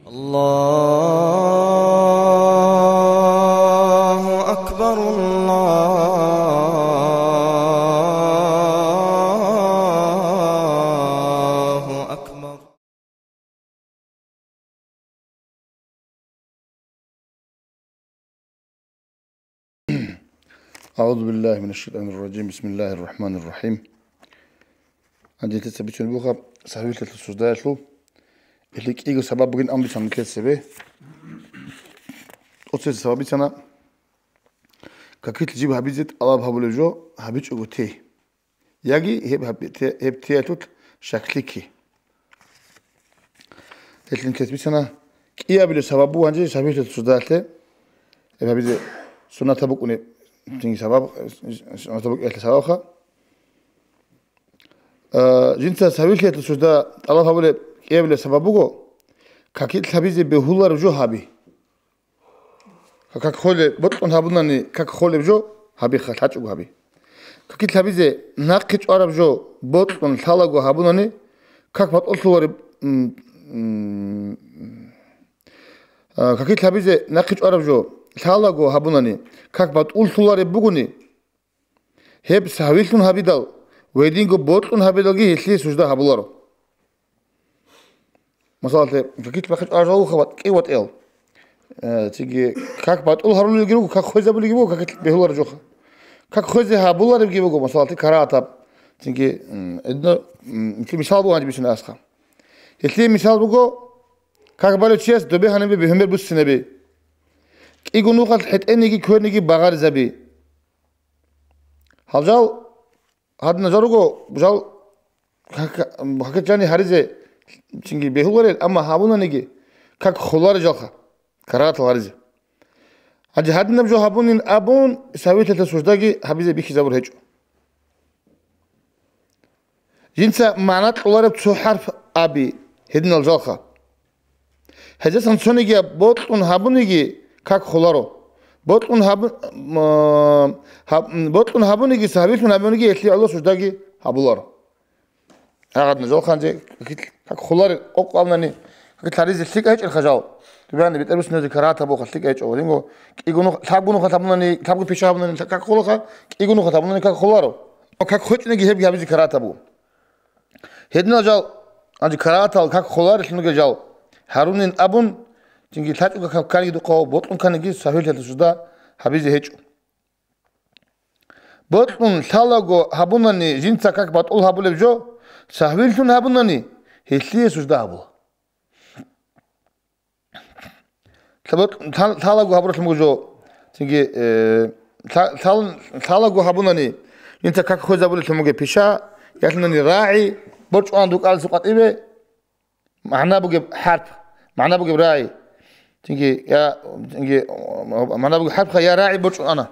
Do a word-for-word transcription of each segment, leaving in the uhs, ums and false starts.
الله أكبر، الله أكبر. أعوذ بالله من الشيطان الرجيم. بسم الله الرحمن الرحيم. Гьанже дица бицунеб буго сагьвилъиялъул суждаялъул, гьелъие кӀиго сабаб бугин абун бицана нилъеда цебе. ТӀоцебесеб сабаб бицана, какилъ жиб гьабизе тӀалаб гьабулеб жо гьабичӀого тей. Яги гьеб гьаб-, те-, гьеб теялъулъ щаклъи кки. Гьелъин нилъеца бицана, кӀиабилеб сабаб буго гьанже сагьвилъиялъул суждаялъе, гьеб гьабизе суннатаб букӀунеб, цинги сабаб, суннатаб букӀиналъул сабабха. А, жинца сагьвилъиялъул сужда тӀалаб гьабулеб кӀиабилеб сабаб буго, какилъ гьабизе бегьулареб жо гьаби. Как холеб, бокьун гьабунани как холеб жо гьабиха, лъачӀого гьаби. Какилъ гьабизе нахъе чӀвараб жо бокьун лъалаго гьабунани как батӀуллъулареб, м, м, а, какилъ гьабизе нахъе чӀвараб жо лъалаго гьабунани как батӀуллъулареб бугони, гьеб сагьвилъун гьабидал ва гьединго бокьун гьабидалги гьелъие сужда гьабуларо. Масала, какилъ бахъичӀвараб жо буго кӀи ватӀиял. Э, цинги как батӀул гьарулелги буго, как хвезабулеги буго, какилъ бегьулареб жоха. Как хвезе гьабуларебги буго, масала, карагьатаб. Цинги, м, эдно, м, ци мисал буго гьанже бицунеб асха. Гьелъие мисал буго, как балев чияс добе гьанибе бегьумер буссинаби. КӀиго нухалъ хӀетӀениги кверниги багъаризаби. Гьал жал, гьадинал жал руго, жал как-, какилъ жани гьаризе цинги бегьуларел, амма гьабунаниги как холарел жалха, карагьатал гьаризе. Гьанже гьадинаб жо гьабунин абун, сагьвилъиялъул суждаги гьабизе бихьизабур гьечӀо. Жинца магӀна кьолареб цо хӀарп аби гьединал жалха. Гьезасан цониги бокьун гьабуниги как холаро. Бокьун гьабу-, м, гьаб-, м, бокьун гьабуниги, сагьвилъун гьабуниги гьелъие гӀоло суждаги гьабуларо. Гьагъадна жолханже как холаре къокъ абунани, как лъаризе лъикӀ гьечӀелха жал. Дубяни бетӀер бусинезе карагьатаб буха лъикӀ гьечӀо. Гьединго кӀиго нух-, лъабго нухалъ гьабунани, лъабго пиша гьабунани как холаха, кӀиго нухалъ гьабунани как холаро. Как хвечӀнеги гьебги гьабизе карагьатаб буго. Гьединал жал, гьанже карагьатал как холарелъун ругел жал гьарунин абун, цинги лъачӀого как кканиги духъав бокьун кканиги сагьвилъиялъул сужда гьабизе гьечӀо. Бокьун лъалаго гьабунани жинца как батӀул гьабулеб жо, сагьвилъун гьабунани, гьелъие сужда гьабула. Лъабат-, лъал-, лъалаго гьабуралъун буго жо. Цинги, э, лъа-, лъал-, лъалаго гьабунани, жинца как хвезабулелъун бугеб пиша, ялъунани рагӀи, борчӀун дукӀалцин къватӀибе, магӀна бугеб хӀарп, магӀна бугеб рагӀи. Цинги, я, цинги, магӀна бугеб хӀарпха я рагӀи борчӀун ана.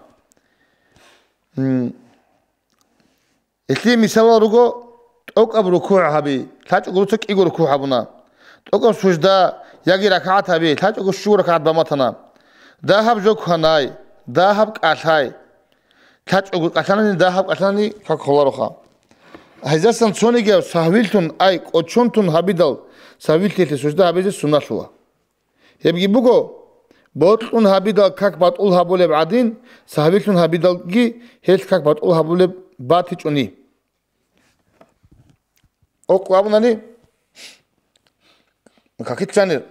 М. Гьелъие мисалал руго, тӀокӀаб рукугӀ гьаби, лъачӀого дуца кӀиго рукугӀ гьабуна. ТӀокӀаб сужда яги ракагӀат гьаби, лъачӀого щуго ракагӀат баматана. Дагьаб жо кванай, дагьаб кӀалъай. ЛъачӀого кӀалъанани, дагьаб кӀалъанани как холароха. Гьезасан цонигияв сагьвилъун, ай, кӀочон тун гьабидал, сагьвилъиялъе сужда гьабизе сунналъула. Гьебги буго, бокьун гьабидал как батӀул гьабулеб гӀадин, сагьвилъун гьабидалги гьелъ как батӀул гьабулеб батичӀони. Окъ абунани, какицанир.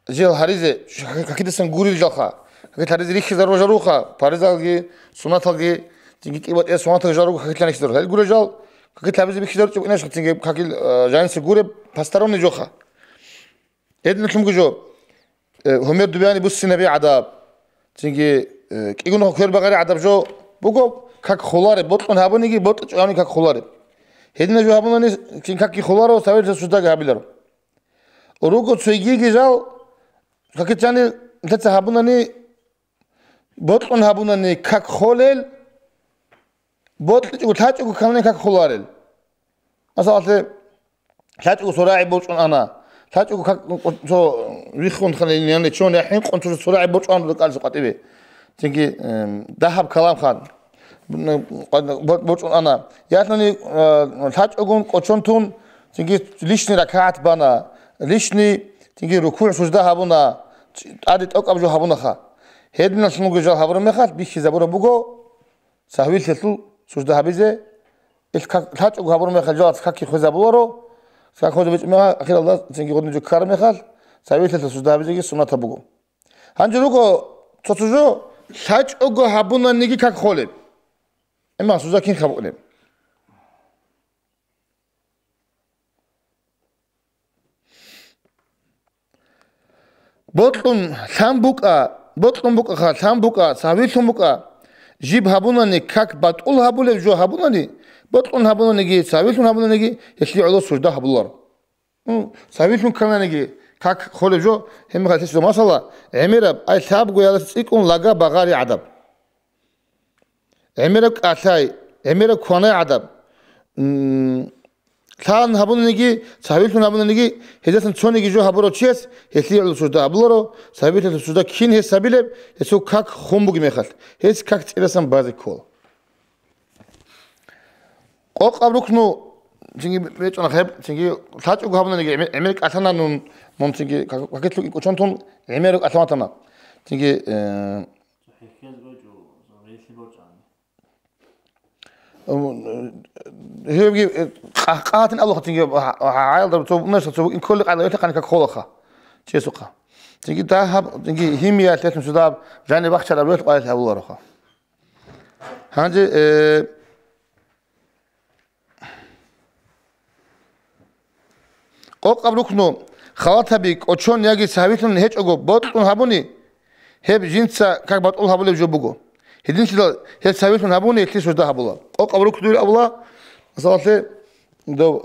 Жел гьаризе, какидасан гурил жалха. Какит гьаризе рихьизару жаруха, паризалги, сунаталги, диги кӀибатӀе сунатал жаруга какитлан рихьизару. Гьел гурел жал, какит гьабизе бихьизару чӀеб инеш, цинги какил, э, жаниса гуреб, посторонний жоха. Гьединалъунги жо, э, гьумер дубяни буссинаби гӀадаб. Цинги, э, кӀигун квер багъари гӀадаб жо буго, как холаре, бокьун гьабуниги, бокьичӀони как холаре. Гьедина жо гьабунани, цин какги холаро, савелъа суждаги гьабиларо. Руго цойгиги жал, какитани лъаца гьабунани, бокьун гьабунани как холел, бокьичӀого лъачӀого кканани как холарел. Масалалъе, лъачӀого цо рагӀи борчӀун ана. ЛъачӀого как-, цо виххун ханилиани чон яхӀинкъун цо, цо рагӀи борчӀун ана кӀалъи къватӀибе. Цинги, эм, дагьаб каламха бор-, борчӀун ана. Ялъуни, э, лъачӀогун кӀочон тун, цинги лишний ракагӀат бана. лишний, цинги рукугӀ-сужда гьабуна, тӀаде тӀокӀаб жо гьабунаха. Гьединалъун жал гьабураб мехалъ бихьизабураб буго сагьвилъалъул сужда гьабизе. Ил как лъачӀого гьабураб мехалъ жалаца какги хвезабуларо. Как хвезабичӀеб мехалъ, ахиралда цинги гъодин жо ккараб мехалъ, сагьвилъалъул сужда гьабизеги суннатаб буго. Гьанже руго цо-цо жо лъачӀого гьабунаниги как холеб. Амма сужда кин хабукъунеб? Бокьун лъан букӀа, бокьун букӀаха, лъан букӀа, сагьвилъун букӀа, жиб гьабунани, как батӀул гьабулеб жо гьабунани, бокьун гьабунаниги, сагьвилъун гьабунаниги, гьелъие гӀоло сужда гьабуларо. Ну, сагьвилъун ккананиги, как холеб жо, гьеб мехалъ гьесда масала, гӀемераб, ай лъабго ялас цӀикӀкӀун лага багъари гӀадаб. ГӀемераб кӀалъай, гӀемераб кванай гӀадаб. М, лъан гьабунаниги, сагьвилъун гьабунаниги, гьезасан цониги жо гьабурав чияс гьелъие гӀоло сужда гьабуларо, сагьвилъалъул сужда кин гьес гьабилеб, гьесул как хун бугеб мехалъ, гьес как цӀирасан базе ккола. Къокъаб рукну, цинги бечӀана гьеб, цинги лъачӀого гьабунаниги, гӀемер, гӀемер кӀалъана нун, мун цинги как-, какилъуги кӀочон тун, гӀемер кӀалъан ватана. Цинги, э, Гьебги, э, къа-, къагьатин абулаха цинги гьа-, гьа-, гьаялда цо букӀунарищ, цо букӀин кколел къайда гьелъа къаникак холаха чиясухъа. Цинги дагьаб, цинги гьимиялъ гьелъун цо дагьаб жаниб бахчараб ролъ къварилъи гьабулароха. Гьанже, э, Къокъаб рукну халатаби кӀочон яги сагьвилъун гьечӀого бокьун гьабуни, гьеб жинца как батӀул гьабулеб жо буго. Гьединлъидал гьеб сагьвилъун гьабуни, гьелъие сужда гьабула. Къокъаб рукну абула, масалалъе, дов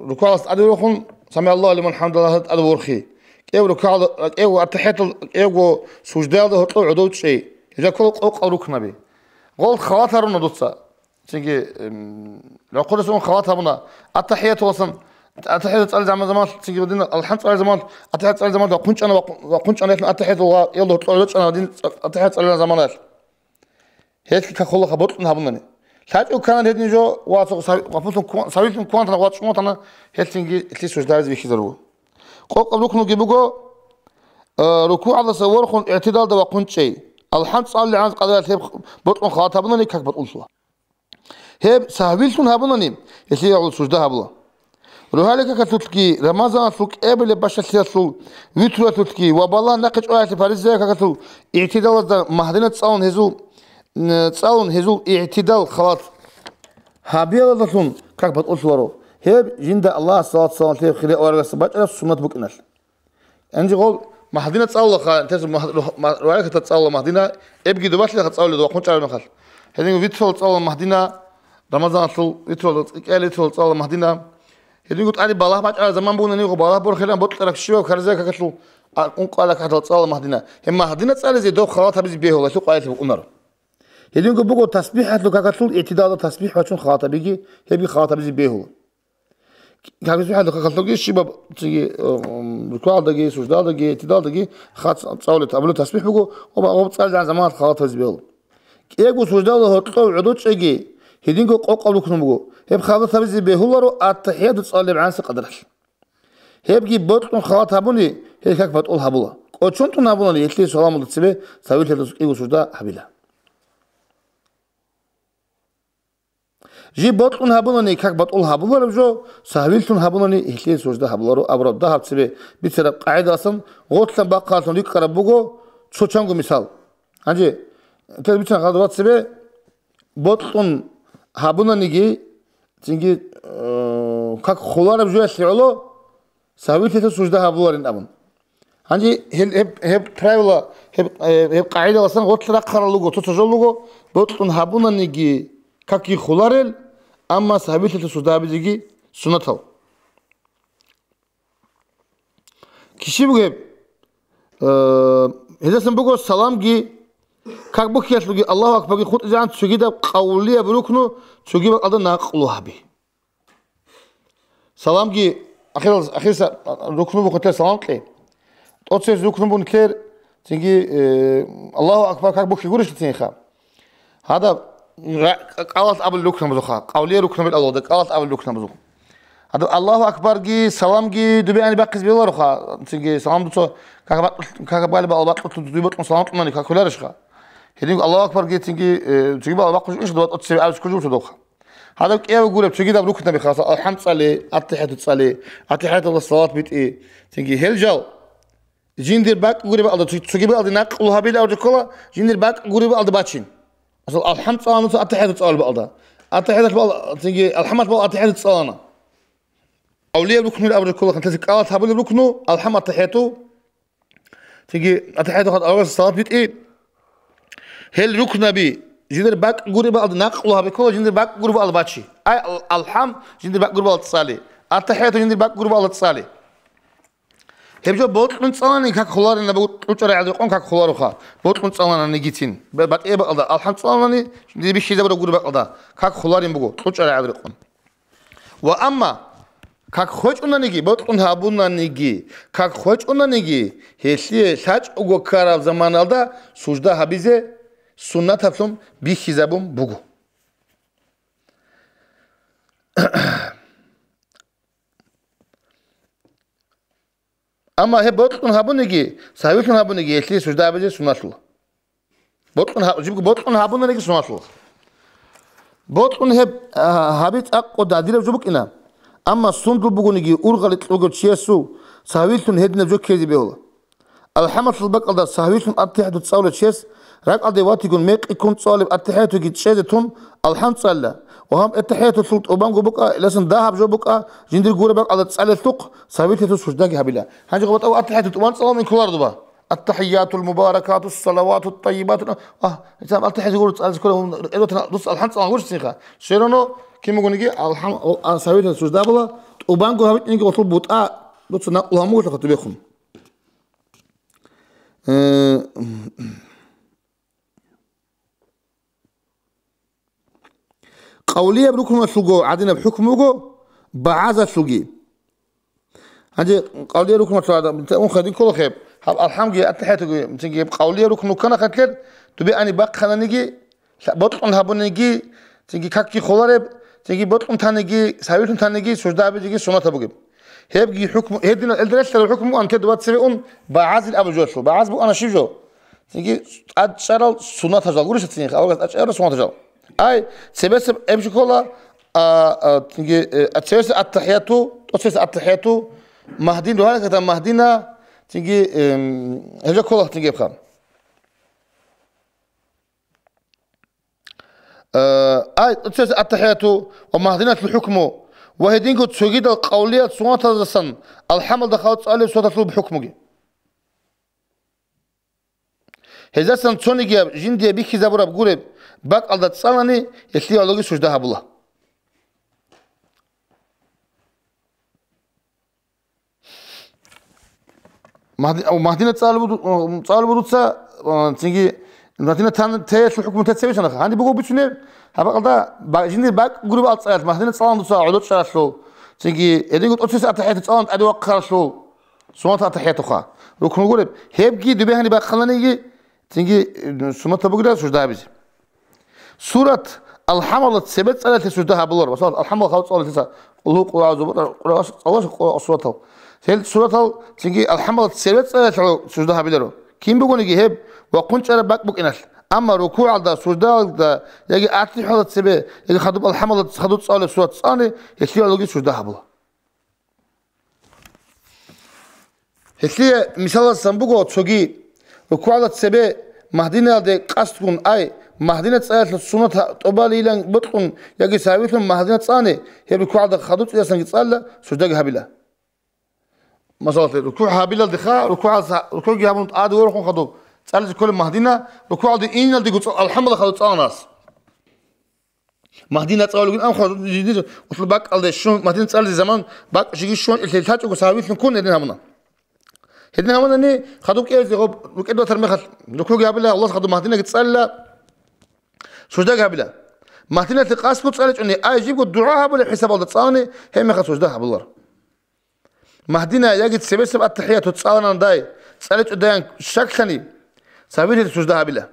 рукугӀалас тӀаде рухун, «СамигӀаллагьу лиман хӀамдаллагь» тӀаде ворхи. КӀев рукугӀал-, кӀев аттахӀиятал, кӀевго суждаялда гьоркьов гӀодов чӀей. Гьеб жакула къокъал рукнаби. Гъол халат гьаруна дуца. Цинги, эм, рахъурасун халат гьабуна. АттахӀиятуласан, аттахӀият цӀалел заман-, заман, цинги гьадин, алхӀам цӀалел заман, аттахӀият цӀалел заман, вахъун чӀана, вахъун, вахъун чӀана, аттахӀиятул ва, ил дуртӀа гьечӀана гьадин, аттахӀият цӀалел заманалъ. Гьелъги какулаха бокьун гьабунани. ЛъачӀого кканани гьедин жо, ва цо сави-, вапуллъун ккун-, савилъун ккун ватана, вачӀун ватана, гьелъинги лъи суждаризе вихьизаруго. Къокъаб рукнуги буго, э, рукугӀалдаса ворхун игӀтидалда вахъун чӀей. АлхӀам цӀалулегӀан къадаралъ гьеб бокьун халат гьабунани как батӀулъула. Гьеб сагьвилъун гьабунани, гьелъие гӀоло сужда гьабула. Рогьалил какалъулъги, Рамазаналъул кӀиабилеб бащалъиялъул, витрулъулъги ва балагь нахъе чӀваялъе фаризаяб какалъул игӀтидалазда магьдина цӀалун гьезул, н-, цӀалун гьезул игӀтидал халат гьабиялдалъун как батӀулъуларо. Гьеб жинда Аллагьас салат-салам лъеяв хирияб аварагасда бачӀараб суннат букӀиналъ. Гьанже гъол магьдина цӀалулаха, тез магь-, рух-, ма-, рагӀиката цӀалула магьдина, эбги дубалъиха цӀалулел вахъун чӀараб мехалъ. Гьединго витрал цӀалула магьдина, Рамазаналъул витрал, кӀел витрал цӀалула магьдина. Гьединго тӀаде балагь бачӀараб заман бугони, гъо балагь борхилан бокьараб щибаб карзая какалъул, а, ункъо ракагӀатал цӀалула магьдина. Гьеб магьдина цӀализе дов халат гьабизе бегьула, гьелъул къайилъи букӀунаро. Гьединго буго тасбихӀалъул какалъул игӀтидалда тасбихӀ бачун халат гьабиги, гьебги халат гьабизе бегьула. Гьабизе хӀалихъа халкъалги щибаб цоги, м, рукугӀалдаги, суждалдаги, игӀтидалдаги хал цӀалулел абулеб тасбихӀ буго, ва гьаб цӀалулел заманалъ халат гьабизе бегьула. КӀиябго суждала гьоркьов гӀодов чӀеги, гьединго къокъаб рукну буго. Гьеб халат гьабизе бегьуларо аттахӀияту цӀалулеб гӀанасеб къадаралъ. Гьебги бокьун халат гьабуни, гьеб как батӀул гьабула. КӀочон тун гьабунани, гьелъие саламалда цебе сагьвилъиялдаса кӀиго сужда гьабила. Жиб бокьун гьабунани как батӀул гьабулареб жо, сагьвилъун гьабунани гьелъие сужда гьабуларо абураб дагьаб цебе бицараб къагӀидалъун гъорлъан бахъалъун рикӀкӀараб буго цо чанго мисал. Гьанже, тез бицан гъадаб цебе бокьун гьабунаниги, цинги, э, как холареб жоялъе гӀоло, сагьвилъиялъул сужда гьабуларин абун. Гьанже гьел, гьеб, гьеб правила, гьеб, э, гьеб къагӀидаласан гъорлъ рахъарал руго, цо-цо жо руго, бокьун гьабунаниги какги холарел, амма сагьвилъиялъул сужда гьабизеги суннатал. Киси бугеб, э, гьелдасан буго саламги, как бухьиялъулги, Аллагьу акбарги хутӀизегӀан цогидаб къавлияб рукну, цогидаб кӀалда накълу гьаби. Саламги ахирал-, ахирса рукну бухъулъе салам кье. ТӀоцебесеб рукну бухъулъе, цинги, э, Аллагьу акбар как бухьи гурищ цинха. Гьадаб ра-, кӀалалъ абулел рукнабазухъа, къавлия рукнабил Аллагьда кӀалалъ абулел рукнабазухъ. Гьадаб Аллагьу акбарги, саламги дубе ани бахъизе бегьулароха, цинги салам дуца как бакь-, как балеб Аллагь бакьулъ дуе бокьун салам кьунани как хвеларищха? Гьединго Аллагьу акбарги цинги, э, цинги Аллагь бакъулъ инш дова тӀоцебе абиз ккужу цо довха. Гьадаб кӀияб гуреб цогидаб рукнабихъаса, алхӀам цӀали, аттахӀияту цӀали, аттахӀияталда салават битӀи, цинги гьел жал жиндир бакӀ гуреб алда, цо-, цоги бакӀалде накълу гьабил абураб ккола, жиндир бакӀ гуреб алда бачин. Масал, алхӀам цӀалана цо аттахӀияту цӀалулеб алда. АттахӀияталъ бал, цинги алхӀамалъ бал аттахӀияту цӀалана. Авлияб рукнур абураб ккола, ханталъи кӀалат гьабулеб рукну, алхӀам аттахӀияту, цинги аттахӀияту хатӀ аварас салат битӀи. Гьел рукнаби, жиндир бакӀ гуреб алда накълу гьабе ккола, жиндир бакӀ гуреб алда бачи. Ай, ал-, алхӀам, жиндир бакӀ гуреб алда цӀали. АттахӀияту жиндир бакӀ гуреб алда цӀали. Гьеб жо бокьун цӀалани как холарин буго, кьучӀарай гӀадрекъон как холаруха, бокьун цӀалананиги цин. Б-, батӀияб бакӀалда алхӀам цӀаланани, бихьизабураб гури бакӀалда, как холарин буго, кьучӀарай гӀадрекъон. Ва амма, как хочӀунаниги, бокьун гьабунаниги, как хочӀунаниги, гьелъие лъачӀого ккараб заманалда сужда гьабизе суннатаблъун бихьизабун буго. Амма гьеб бокьун гьабуниги, сагьвилъун гьабуниги, гьелъие сужда гьабизе суннатула. Бокьун гьаб-, жибго бокьун гьабунаниги суннатула. Бокьун гьеб, а, гьаби цӀакъго дадираб жо букӀина. Амма сундул бугониги ургъали кьугев чиясул сагьвилъун гьединаб жо ккезе бегьула. АлхӀамалъул бакӀалда сагьвилъун аттахӀияту цӀалулев чияс ракӀалде ватигун мекъи ккун цӀалеб аттахӀиятуги чӀезе тун алхӀам цӀалила. Ва гьаб аттахӀиятулъул тӀубанго букӀа, иласан дагьаб жо букӀа, жиндир гуреб бакӀалда цӀалелъухъ сагьвилъиялъул суждаги гьабила. Гьанже гъоб батӀав аттахӀияту тӀубан цӀалун кколар дуба. Аттахиятул мубаракату салавату тайибату. А, ицан аттахӀияту гуро цӀализе ккола, гьун, рекӀелъ ватана, дус алхӀам цӀалан гурищ цинха. Все равно, кин бугониги, алхӀам, о, а, сагьвилъиялъул сужда була, тӀубанго гьабичӀониги гъолъул бутӀа, дуца накълу гьамулъа хатубехун. Э, Къавлияб рукнулъулго гӀадинаб хӀукму буго, багӀазалъулги. Гьанже къавлияб рукнулъул гӀадин, унха дин ккола хеб. Гьаб алхӀамги, аттахӀиятуги, цинги гьеб къавлияб рукну ккана хатӀлъер, дубе ани бахъананиги, лъа-, бокьун гьабуниги, цинги какги холареб, цинги бокьун таниги, сагьвилъун таниги, сужда гьабизеги суннатаб бугеб. Гьебги хӀукму, гьединал элдерелъараб хӀукму анте дуба цебе ун багӀазил абу жоялъул. БагӀаз букӀана щиб жо? Цинги тӀадчӀарал суннатал жал гурищ цинги, аварагас тӀадчӀарал суннатал жал. Ай, цебесеб гьеб жо ккола, а, а, цинги, э, а, цебесеб аттахӀияту, тӀоцебесеб аттахӀияту, магьдин, рухӀалакатан магьдина, цинги, эм, гьеб жо ккола цинги гьебха. Э, ай, цебесеб аттахӀияту ва магьдиналъул хӀукму ва гьединго цогидал къавлиял суннатаздасан алхӀамалда хадуб цӀалеб суннаталъул хӀукмуги. Гьездасан цонигияб жиндие бихьизабураб гуреб бакӀалда цӀалани, гьелъие гӀологи сужда гьабула. Магьди-, о, Магьдина цӀалулеб буду-, о, цӀалулеб буго дуца, о, цинги Магьдина тан теялъул хӀукму тецеве санаха. Гьаниб буго бицунеб, гьаб бакӀалда ба-, жиндир бакӀ гуреб алцӀаялъ Магьдина цӀалан дуца гӀодор чӀаралъул, цинги гьединго тӀоцебесеб аттахӀияту цӀалан тӀаде вахъаралъул, суннат аттахӀиятуха. Рукну гуреб, гьебги дубе гьаниб бахъананиги, цинги, э, суннатаб бугила сужда гьабизе. Сурат алхӀамалда цебе цӀалиялъе сужда гьабулар. Масала, алхӀамал хал цӀалиялъе, Къулгьу, Къулгьу агӀузу, Къулгьу агӀузу, Къулгьу агӀузу суратал. Гьел суратал цинги алхӀамалда цебе цӀалиялъе сужда гьабиларо. Кин бугониги гьеб вахъун чӀараб бакӀ букӀиналъ. Амма рукугӀалда, суждалда, яги аттахӀияталда цебе, яги хадуб алхӀамалда хадуб цӀалулеб сурат цӀалани, гьелъие гӀологи сужда гьабула. Гьелъие мисаласан буго цоги, рукугӀалда цебе Магьдинаялде къасдгун, ай, Магьдина цӀалиялъул суннат тӀубалилан бокьун яги сагьвилъун Магьдина цӀани, гьеб рукугӀалда хадуб цӀалиялдасанги цӀалила, суждаги гьабила. Масала, рукугӀ гьабилалдеха, рукугӀалса-, рукугӀги гьабун тӀаде ворхун хадуб цӀализе кколеб Магьдина, рукугӀалде иналдего цо-, алхӀамалда хадуб цӀаланас. Магьдина цӀалулев вугин, амма жиндир гъолъул бакӀалде щун, Магьдина цӀализе заман бакӀ жиги щун, лъачӀого сагьвилъун ккун гьедин гьабуна. Гьедин гьабунани, хадуб кӀиазе гъоб рукӀеда ватар мехалъ, рукугӀги гьабила, Аллагьас хадуб Магьдинаги цӀалила, суждаги гьабила. Магьдиналъе къасдгун цӀаличӀони, ай жибго дугӀа гьабулеб хӀисабалда цӀалани, гьеб мехалъ сужда гьабулар. Магьдина яги цебесеб аттахӀияту цӀаланандай, цӀаличӀодаян щаклъани, сагьвилъиялъе сужда гьабила.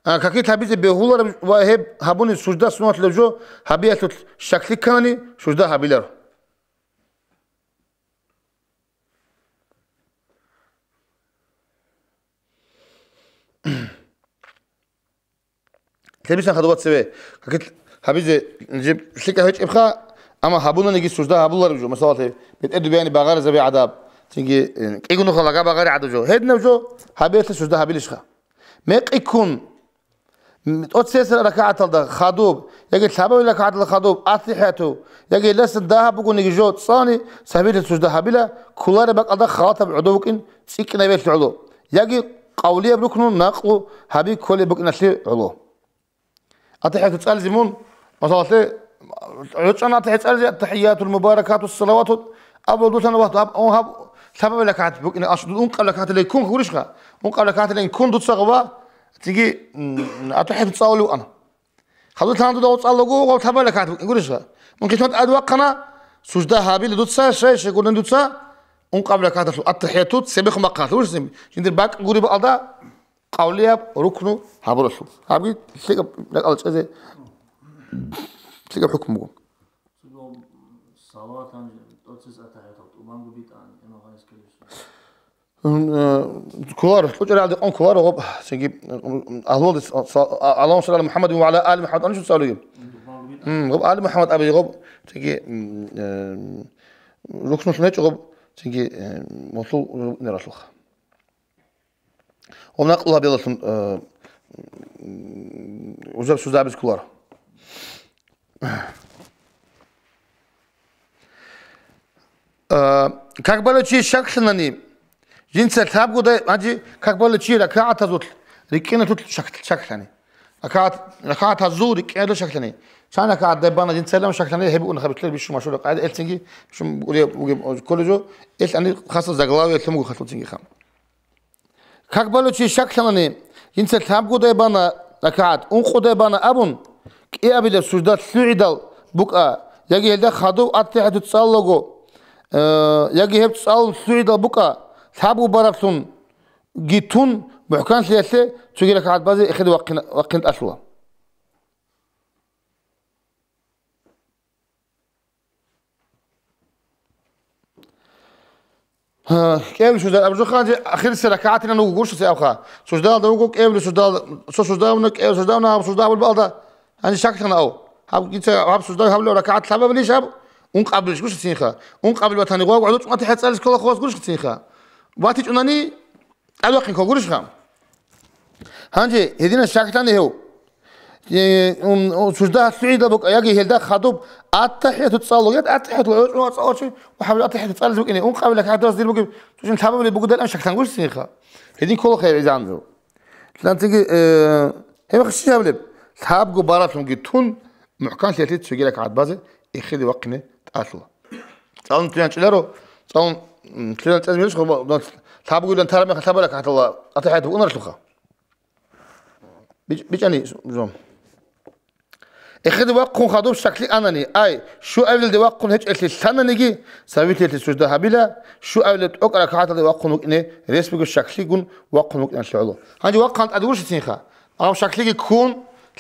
А, какие-то гьабизе бегьулареб ва гьеб гьабуни сужда суннатлъулеб жо, гьабиялъулъ щаклъи кканани, сужда гьабиларо. Лъебисан хадуба цеве, какие-то гьабизе жиб лъикӀа гьечӀебха, амма гьабунаниги сужда гьабулареб жо, масала, бетӀер дубеяни багъаризаби гӀадаб, цинги, э, кӀигунухъа лага багъари гӀадаб жо. Гьединаб жо гьабиялъе сужда гьабилищха? Мекъи ккун, м, тӀоцесеб ракагӀаталда хадуб, яги лъабабилеб ракагӀаталда хадуб, аттахӀияту, яги гьелдасан дагьаб бугониги жо цӀалани, сагьвилъи сужда гьабила, кколареб бакӀалда халатаб гӀодов вукӀин цӀикӀкӀинабиялъе гӀоло, яги къавлияб рукну накълу гьаби кколеб букӀиналъе гӀоло. АтахӀияту цӀализе мун, масалалъе, гӀучӀана атахӀи цӀализе, аттахӀиятул мубаракату салавату, абулдулъан ва гьаб, гьаб, лъабабилеб ракагӀат букӀина, аш, дун ункъабилеб ракагӀаталъе ккун гурищха? Ункъабилеб ракагӀаталъе ккун дуца гъоба, цинги, м, атахӀияту цӀалулев вукӀана. Хадур лъан дуда гъоцӀаллаго гъоб лъабабилеб ракагӀат букӀин гурищха? Мун хисмат тӀад вахъана, сужда гьабила дуца, щай, щай гурин дуца, ункъабилеб ракагӀаталъул аттахӀияту цебехун бахъалъур, жиндир бакӀ гуреб бакӀалда, къавлияб рукну гьабуралъул. Гьабги лъикӀаб ракӀал чӀезе, лъикӀаб хӀукму буго. Цо салаватан тӀоцес атахӀиятал тӀубанго битӀан, имам Гъанис ккелищ? М, э, кколаро, кьучӀаралде къон кколаро гъоб, цинги, м, агьлуялде с-, с-, а-, Аллагьумма салли гӀала МухӀаммадин ва гӀала али МухӀаммад анщун цӀалуги. ТӀубанго битӀан? М, гъоб али МухӀаммад абиги гъоб, цинги, м, э, рукнулъун гьечӀо гъоб, цинги, э, гъолъул рукӀнералъулха. Ва накълу гьабилалъун, э, м, уже обсуждабиз кколаро. Э, как балев чи щаклъанани, жинца лъабгодай, гьанже как балев чи ракагӀатазулъ рикӀкӀиналъулъ щак-, щаклъани. РакагӀат-, ракагӀатазул рикӀкӀиналъулъ щаклъани. Чан ракагӀат дай бана жинцайилан щаклъани, гьеб букӀуна хабитлъер бищун машгьураб къагӀида, элцинги бищун бугеб, бугеб кколеб жо, эл гьаниб хасаб заглавиялъун буго халъуцинги хаб. Как балев чи щаклъанани, жинца лъабгодай бана ракагӀат, ункъодай бана абун, кӀиабилеб сужда лъугӀидал букӀа, яги гьелда хадув аттахӀияту цӀалулаго, э, яги гьеб цӀалун лъугӀидал букӀа, лъабго бараблъунги тун, мухӀканлъиялъе цоги ракагӀат базе эхеде вахъин, вахъин тӀалъула. Гьа, кӀиабилеб сужда абураб жо ханже ахирисеб ракагӀатилан вуго гурищ цебе абха. Суждалда вуго кӀиабилеб суждал, цо сужда абуна, кӀиабилеб сужда абуна, гьаб сужда абуна, гьанже щаклъана ав. Гьаб дица гьаб сужда гьабулеб ракагӀат лъабабилищ гьаб? Ункъабилищ гурищ цинха. Ункъабил батани гъов гӀодов чӀун атахӀият цӀализе ккола хос гурищ цинха. ВатичӀунани тӀадвахъин ккола гурищха. Гьанже гьединаб щаклъани гьев. Э, ум, у, сужда лъугӀидал букӀа, яги гьелда хадуб аттахӀияту цӀалула, я аттахӀияту гӀочӀун вацӀцӀалъ чи, ва гьаб аттахӀияту цӀализе букӀине, ункъабилеб ракагӀатаз дир бугеб, цо жин лъабабилеб бугеб далан щаклъан гурищ цинха. Гьедин ккола хай гӀизанзул. Лъанцинги, э, гьеб щиб гьабилеб? Лъабго бараблъунги тун, мухӀканлъиялъе цоги ракагӀат базе эхеде вахъине тӀалъула. ЦӀалун туянчӀеларо, цӀалун, м, туянчӀез мирис хо-, лъабгойлан тараб мехалъ лъабабилеб ракагӀаталда аттахӀият букӀунарелъулха. БичӀ-, бичӀчӀани жо. Эхеде вахъун хадуб щаклъи анани, ай, щуабилелде вахъун гьечӀелъи лъананиги, сагьвилъиялъе сужда гьабила, щуабилеб тӀокӀ ракагӀаталде вахъун вукӀине рес бугеб щаклъигун вахъун вукӀиналъе гӀоло. Гьанже вахъан тӀаде гурищ цинха. Гьав щаклъиги ккун,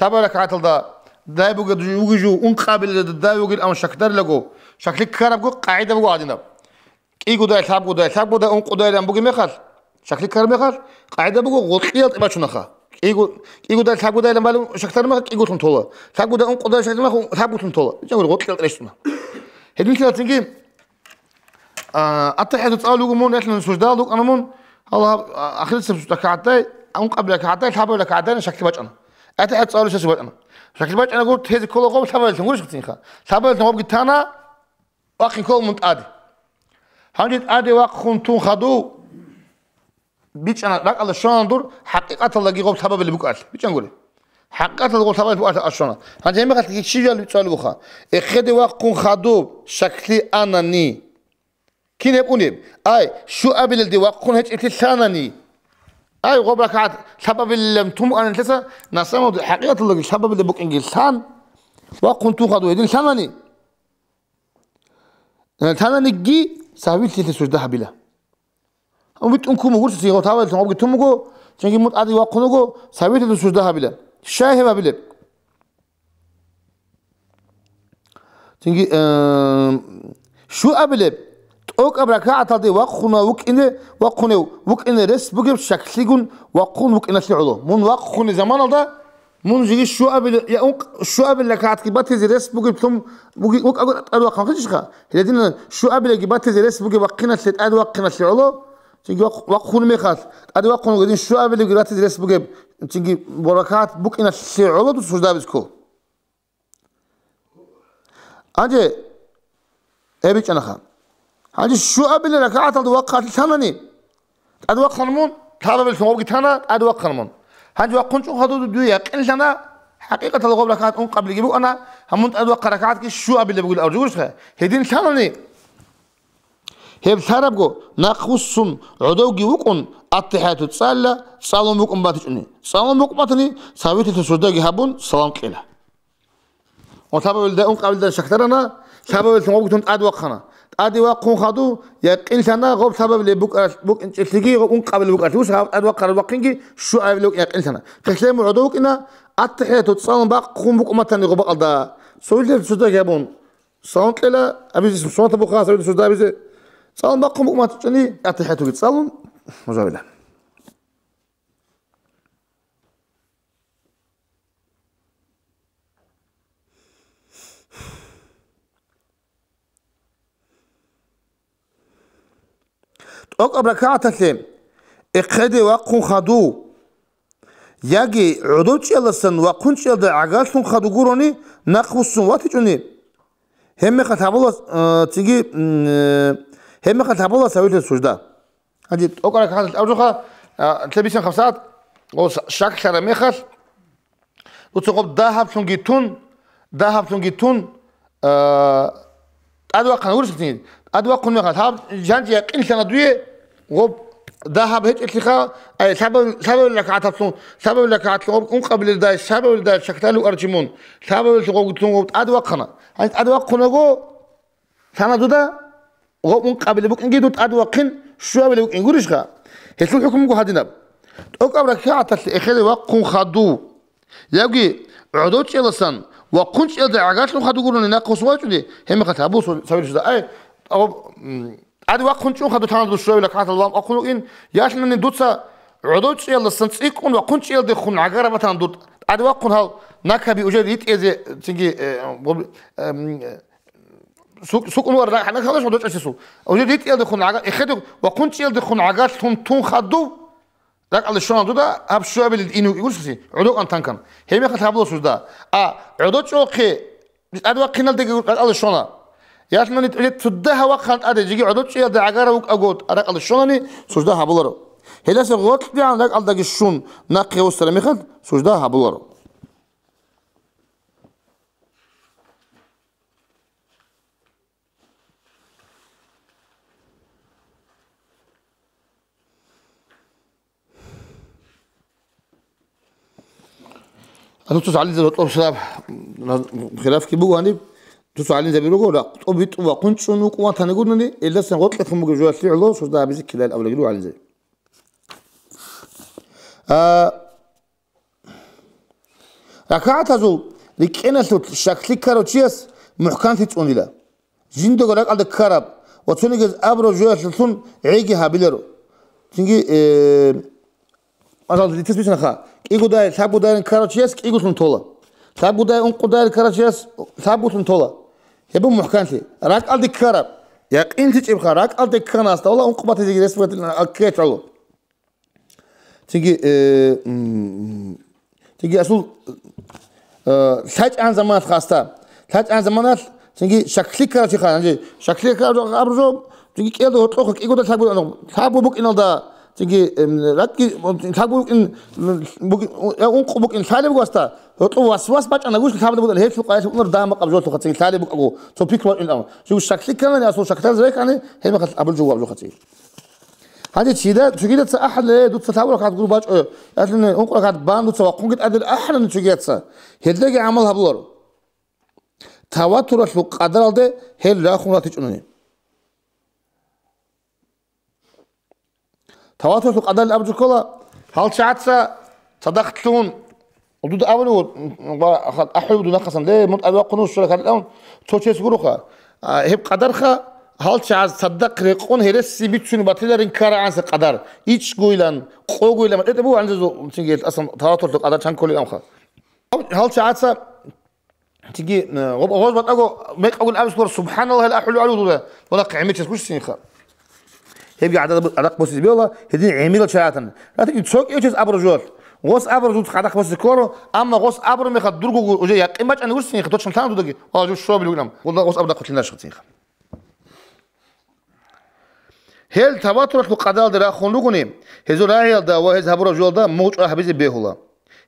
лъабабилеб ракагӀаталда дай бугеб жо, вугев жо, ункъабилелда дай вугин, амма щаклъарилаго, щаклъи ккарабго къагӀида буго гьадинаб. КӀигодай, лъабгодай, лъабгодай, ункъодайилан бугеб мехалъ, щаклъи ккараб мехалъ, къагӀида буго, гъоркьиялда тӀибачунаха. КӀиго-, кӀигодай, лъабгодайилан балев щаклъараб мехалъ, кӀиголъун тола. Лъабгодай, ункъодайилан щаклъараб мехалъ, лъабголъун тола. БичӀчӀангури, гъоркьиялда тӀибачӀуна. Гьединлъидал цинги, а, аттахӀияту цӀалулев вуго мун, ялъуна суждалда вукӀана мун, гьалаб, а, ахирисеб ракагӀатдай, ункъабилеб ракагӀатдай, лъабабилеб ракагӀатдайилан щаклъи бачӀана. АтахӀият цӀалулев щаси бачӀана. Щаклъи бачӀанагур тезе ккола гъоб лъабабилелъун гурищ цинха. Лъабабилелъун гъобги тана, вахъин ккола мун тӀаде. Гьанже тӀаде вахъун тун хадув, бичӀчӀана, ракӀалда щвана дур, хӀакъикъаталдаги гъоб лъабабилеб букӀалъ. БичӀчӀангури. ХӀакъикъаталда гъоб лъабабилеб букӀалъ аш щвана. Гьанже гьеб мехалъ кичи жал цӀалулев вуха. Эхеде вахъун хадуб щаклъи анани. Кин гьеб унеб? Ай, щуабилелде вахъун гьечӀеблъи лъанани. Ай, гъоб ракагӀат лъабабилилан тун букӀанилъеца, на самом деле, хӀакъикъаталдаги лъабабилеб букӀинги лъан, вахъун тун хадуб гьедин лъанани. Э, лъананиги сагьвилъиялъе сужда гьабила. ГьанбитӀун ккун буго, гъоб лъабабилелъун гъобги тун буго, Цинги мун тӀаде вахъун вуго, савилъун сужда гьабила. Щай гьеб гьабилеб? Цинги, э, щуабилеб, тӀокӀаб ракагӀаталде вахъуна вукӀине, вахъунев вукӀине рес бугеб щаклъигун вахъун вукӀиналъе гӀоло. Мун вахъуне заманалда, мун жиги щуабилеб, я ункъ-, щуабилеб ракагӀатги батизе рес бугеблъун буги-, вукӀаго тӀаде вахъун хъижищха? Гьединан щуабилебги батизе рес бугеб вахъиналъе тӀаде вахъиналъе гӀоло, цинги вахъ-, вахъун мехалъ, тӀаде вахъун вугедин щуабилебги батизе рес бугеб, цинги ракагӀат букӀиналъе гӀоло дуца сужда гьабизе ккола. Гьанже гьеб бичӀчӀанаха. Гьанже щуабилеб ракагӀаталда вахъалъе лъанани, тӀаде вахъана мун, лъабабилелъун гъобги тана, тӀаде вахъана мун. Гьанже вахъун чӀун хадуб дуе якъинлъана, хӀакъикъаталда гъоб ракагӀат ункъабилебги букӀана, гьаб мун тӀаде вахъа ракагӀатги щуабилеб бугилан абураб жо гурищха? Гьедин лъанани, гьеб лъарабго нахъвуссун гӀодовги вукӀун, аттахӀияту цӀалила, цӀалун букӀун батичӀони. ЦӀалун букӀун батани, савилъун суждаги гьабун, салам кьела. Ва лъабабилда ункъабилда щаклъарана, лъабабиллъун гъобгутун тӀаде вахъана. ТӀаде вахъун хадуб, якъинлъана гъоб лъабабилеб букӀарал-, букӀинчӀелъиги гъоб ункъабилеб букӀаралъе. Ус гьаб тӀаде вахъараб вахъинги щуабилеб букӀин якъинлъана. Хъехлъи мун гӀодов вукӀина, аттахӀияту цӀалун бахъун букӀун батани гъоб бакӀалда, савилъун суждаги гьабун, салам кьела, абизе суннат буго савилъун сужда абизе. ЦӀалун бахъун букӀун батичӀони, аттахӀиятуги цӀалун, мужавила. ТӀокӀаб ракагӀаталъе эхеде вахъун хадуб, яги гӀодов чӀиялдасан вахъун чӀиялда гӀагарлъун хадуб гурони нахъвуссун ватичӀони, гьебмехалъ гьабула, э, цинги, м, э, гьебмехалъ гьабула савилъун сужда. Гьанже тӀокӀаб ракагӀаталъ абураб жоха, а, лъебисан хабсагӀат, о, щаклъараб мехалъ, дуца гъоб дагьаблъунги тун, дагьаблъунги тун, а, тӀаде вахъана гурищ гьесин. ТӀаде вахъун мехалъ, гьаб жанже якъинлъана дуе, гъоб дагьаб гьечӀелъиха, ай, лъабаб-, лъабабилеб ракагӀаталъун, лъабабилеб ракагӀаталъун гъоб ункъабилелдай, щабабилелдай щаклъали арчи мун, лъабабилелъун гъобгутун гъоб тӀаде вахъана. Гьанже тӀаде вахъунаго, лъана дуда, гъоб ункъабилеб букӀинги дур тӀаде вахъин, щуабилеб букӀин гурищха? Гьелъул хӀукмуго гьадинаб. ТӀокӀаб ракагӀаталъе эхеде вахъун хадуб, яги гӀодов чӀиялдасан вахъун чӀиялда гӀагарлъун хадуб гурони нахъвуссун вачӀуни, гьебмехалъ гьабула савилъун сужда. Ай, аб-, м, тӀаде вахъун чӀун хадуб лъана дур щуабилеб ракагӀаталда вахъун вукӀин, ялъунани дуца гӀодов чӀиялдасан цӀикӀкӀун вахъун чӀиялдехун гӀагараб батана дур тӀаде вахъун гьал накаби уже ритӀизе, цинги, э, гъоб-, эм, сукӀ-, сукӀун вара рагӀ-, гьанже халаш гьодо чӀасесул. Уже ритӀиялдехун гӀага-, эхеде вахъун чӀиялдехун гӀагарлъун тун хадуб, ракӀалде щвана дуда, гьаб щуабилел ин вукӀи гурсиси, гӀодов кӀантанкан. Гьебмехалъ гьабула сужда. А, гӀодов чӀохъе, тӀаде вахъиналдеги ракӀалде щвана. Ялъунани тӀуре цо дагьаб вахъана тӀаде, жеги гӀодов чӀиялда гӀагарав вукӀаго ракӀалде щванани, сужда гьабуларо. Гьелдаса гъоркьгӀан ракӀалдаги щун нахъе вуссараб мехалъ, сужда гьабуларо. А дуца гӀалимзаби гьоркьоб хилаф, хилафги буго гьаниб, дуца гӀалимзаби руго, ракъ тӀубитӀун вахъун чӀун вукӀун ватани гурнани, илдасан гъоркьехун бугеб жоялъе гӀоло сужда гьабизе ккелал абулаги руго гӀалимзаби. А, РакагӀатазул рикӀкӀиналъулъ щаклъи ккарав чияс мухӀканлъи цӀунила. Жиндаго ракӀалда ккараб ва цонигияз абураб жоялъулъун гӀейги гьабиларо. Цинги, э, мажал, дитес бицунаха, кӀиго дай, лъабго дайрин ккарав чияс кӀиголъун тола. Лъабго дай, ункъо дайрин ккарав чияс лъабголъун тола. Гьеб буго мухӀканлъи. РакӀалде ккараб, якъинлъичӀебха, ракӀалде кканаста, валлагь, ункъо батизеги рес батилан аккечӀало. Цинги, э, м, цинги асул, э, лъачӀан заманалъ хаста. ЛъачӀан заманалъ цинги щаклъи ккарав чи хана. Гьанже щаклъи ккарав абураб жо, цинги кӀиялда гьоркьохъа кӀигода лъабго, лъабго букӀиналда, цинги, эм, ракӀги, лъабго букӀин, букӀин, я ункъо букӀин лъалеб гьасда, гьоркьов васвас бачӀана гуш лъабго букӀин, гьелъул къаялъ букӀунар дагьа-макъаб жолъухъа цинги лъалеб букӀаго, цо пиклу бачӀунтӀан. Щив щаклъи кканани, асул щаклъазе рехани, гьеб мехалъ абул жо ваб жо хъацӀи. Гьанже чида-, цогидаца ахӀана, э, дуца лъабго ракагӀат гуро бачӀо, ялъуни ункъо ракагӀат бан дуца вахъунги тӀадел ахӀана цогидаца, гьелдаги гӀамал гьабуларо. Таватуралъул къадаралде гьел рахун ратичӀунани. Таватуралъул къадарал абу жо ккола, Гьал чагӀаца цадахъ лъугьун, дуда абулев, ва ахӀулев дунахъасан, ле, мун тӀаде вахъун вуссула калилан, цо чес гуроха. А, гьеб къадарха, гьал чагӀаз цадахъ рекъон гьереси бицун батиларин ккарагӀанса къадар, ичӀгойилан, къогойилан, матӀетӀе буго гьанжезул цинги асан таватурлъу къадар чан кколиланха. Гьал чагӀаца Цинги, э, гъоб-, гъоз батӀаго мекъагун абис гуро, «СубхӀаналлагь», ахӀулев гӀалу дура, вала гӀемерчияс гушсинха. Гьебги гӀадаб-, гӀадакъ босизе бегьула, гьедин гӀемерал чагӀатан. Ратиги цо кӀевчияс абураб жо. Гъос абураб жо гӀадакъ босизе кколаро, амма гъос абураб мехалъ дургого уже якъин бачӀани гушсинха, точно лъан дудагӀи, вала жо щуабилев вугилан, вала гъос абураб даккулъин рашха цинха. Гьел таватуралъул къадаралда рахун ругони, гьезул рагӀиялда ва гьез гьабураб жоялда мугъчӀвай гьабизе бегьула.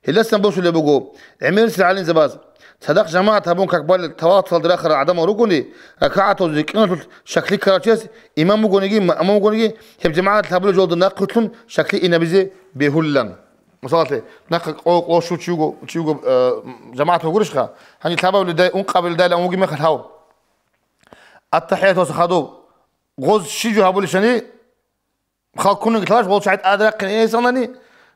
Гьелдасан босулеб буго, гӀемерисел гӀалимзабаз, цадахъ жамагӀат гьабун как балел таватуралда рахарал гӀадамал ругони, ракагӀатазул рикӀкӀиналъулъ шакли ккарав чияс имам вугониги, маъмум вугониги, гьеб жамагӀат гьабулеб жоялда нахъвилълъун шакли инабизе бегьулилан. Мисалалъе, нахъа къо-, къо щув чи вуго, чи вуго, э, жамагӀат вугурищха, гьанив лъабабиледай, ункъабиледайилан вугеб мехалъ гьав. АттахӀиятуса хадуб гъоз щиб жо гьабулищани, халккунги лъалаш гъол чагӀи тӀаде рахъин эсанани,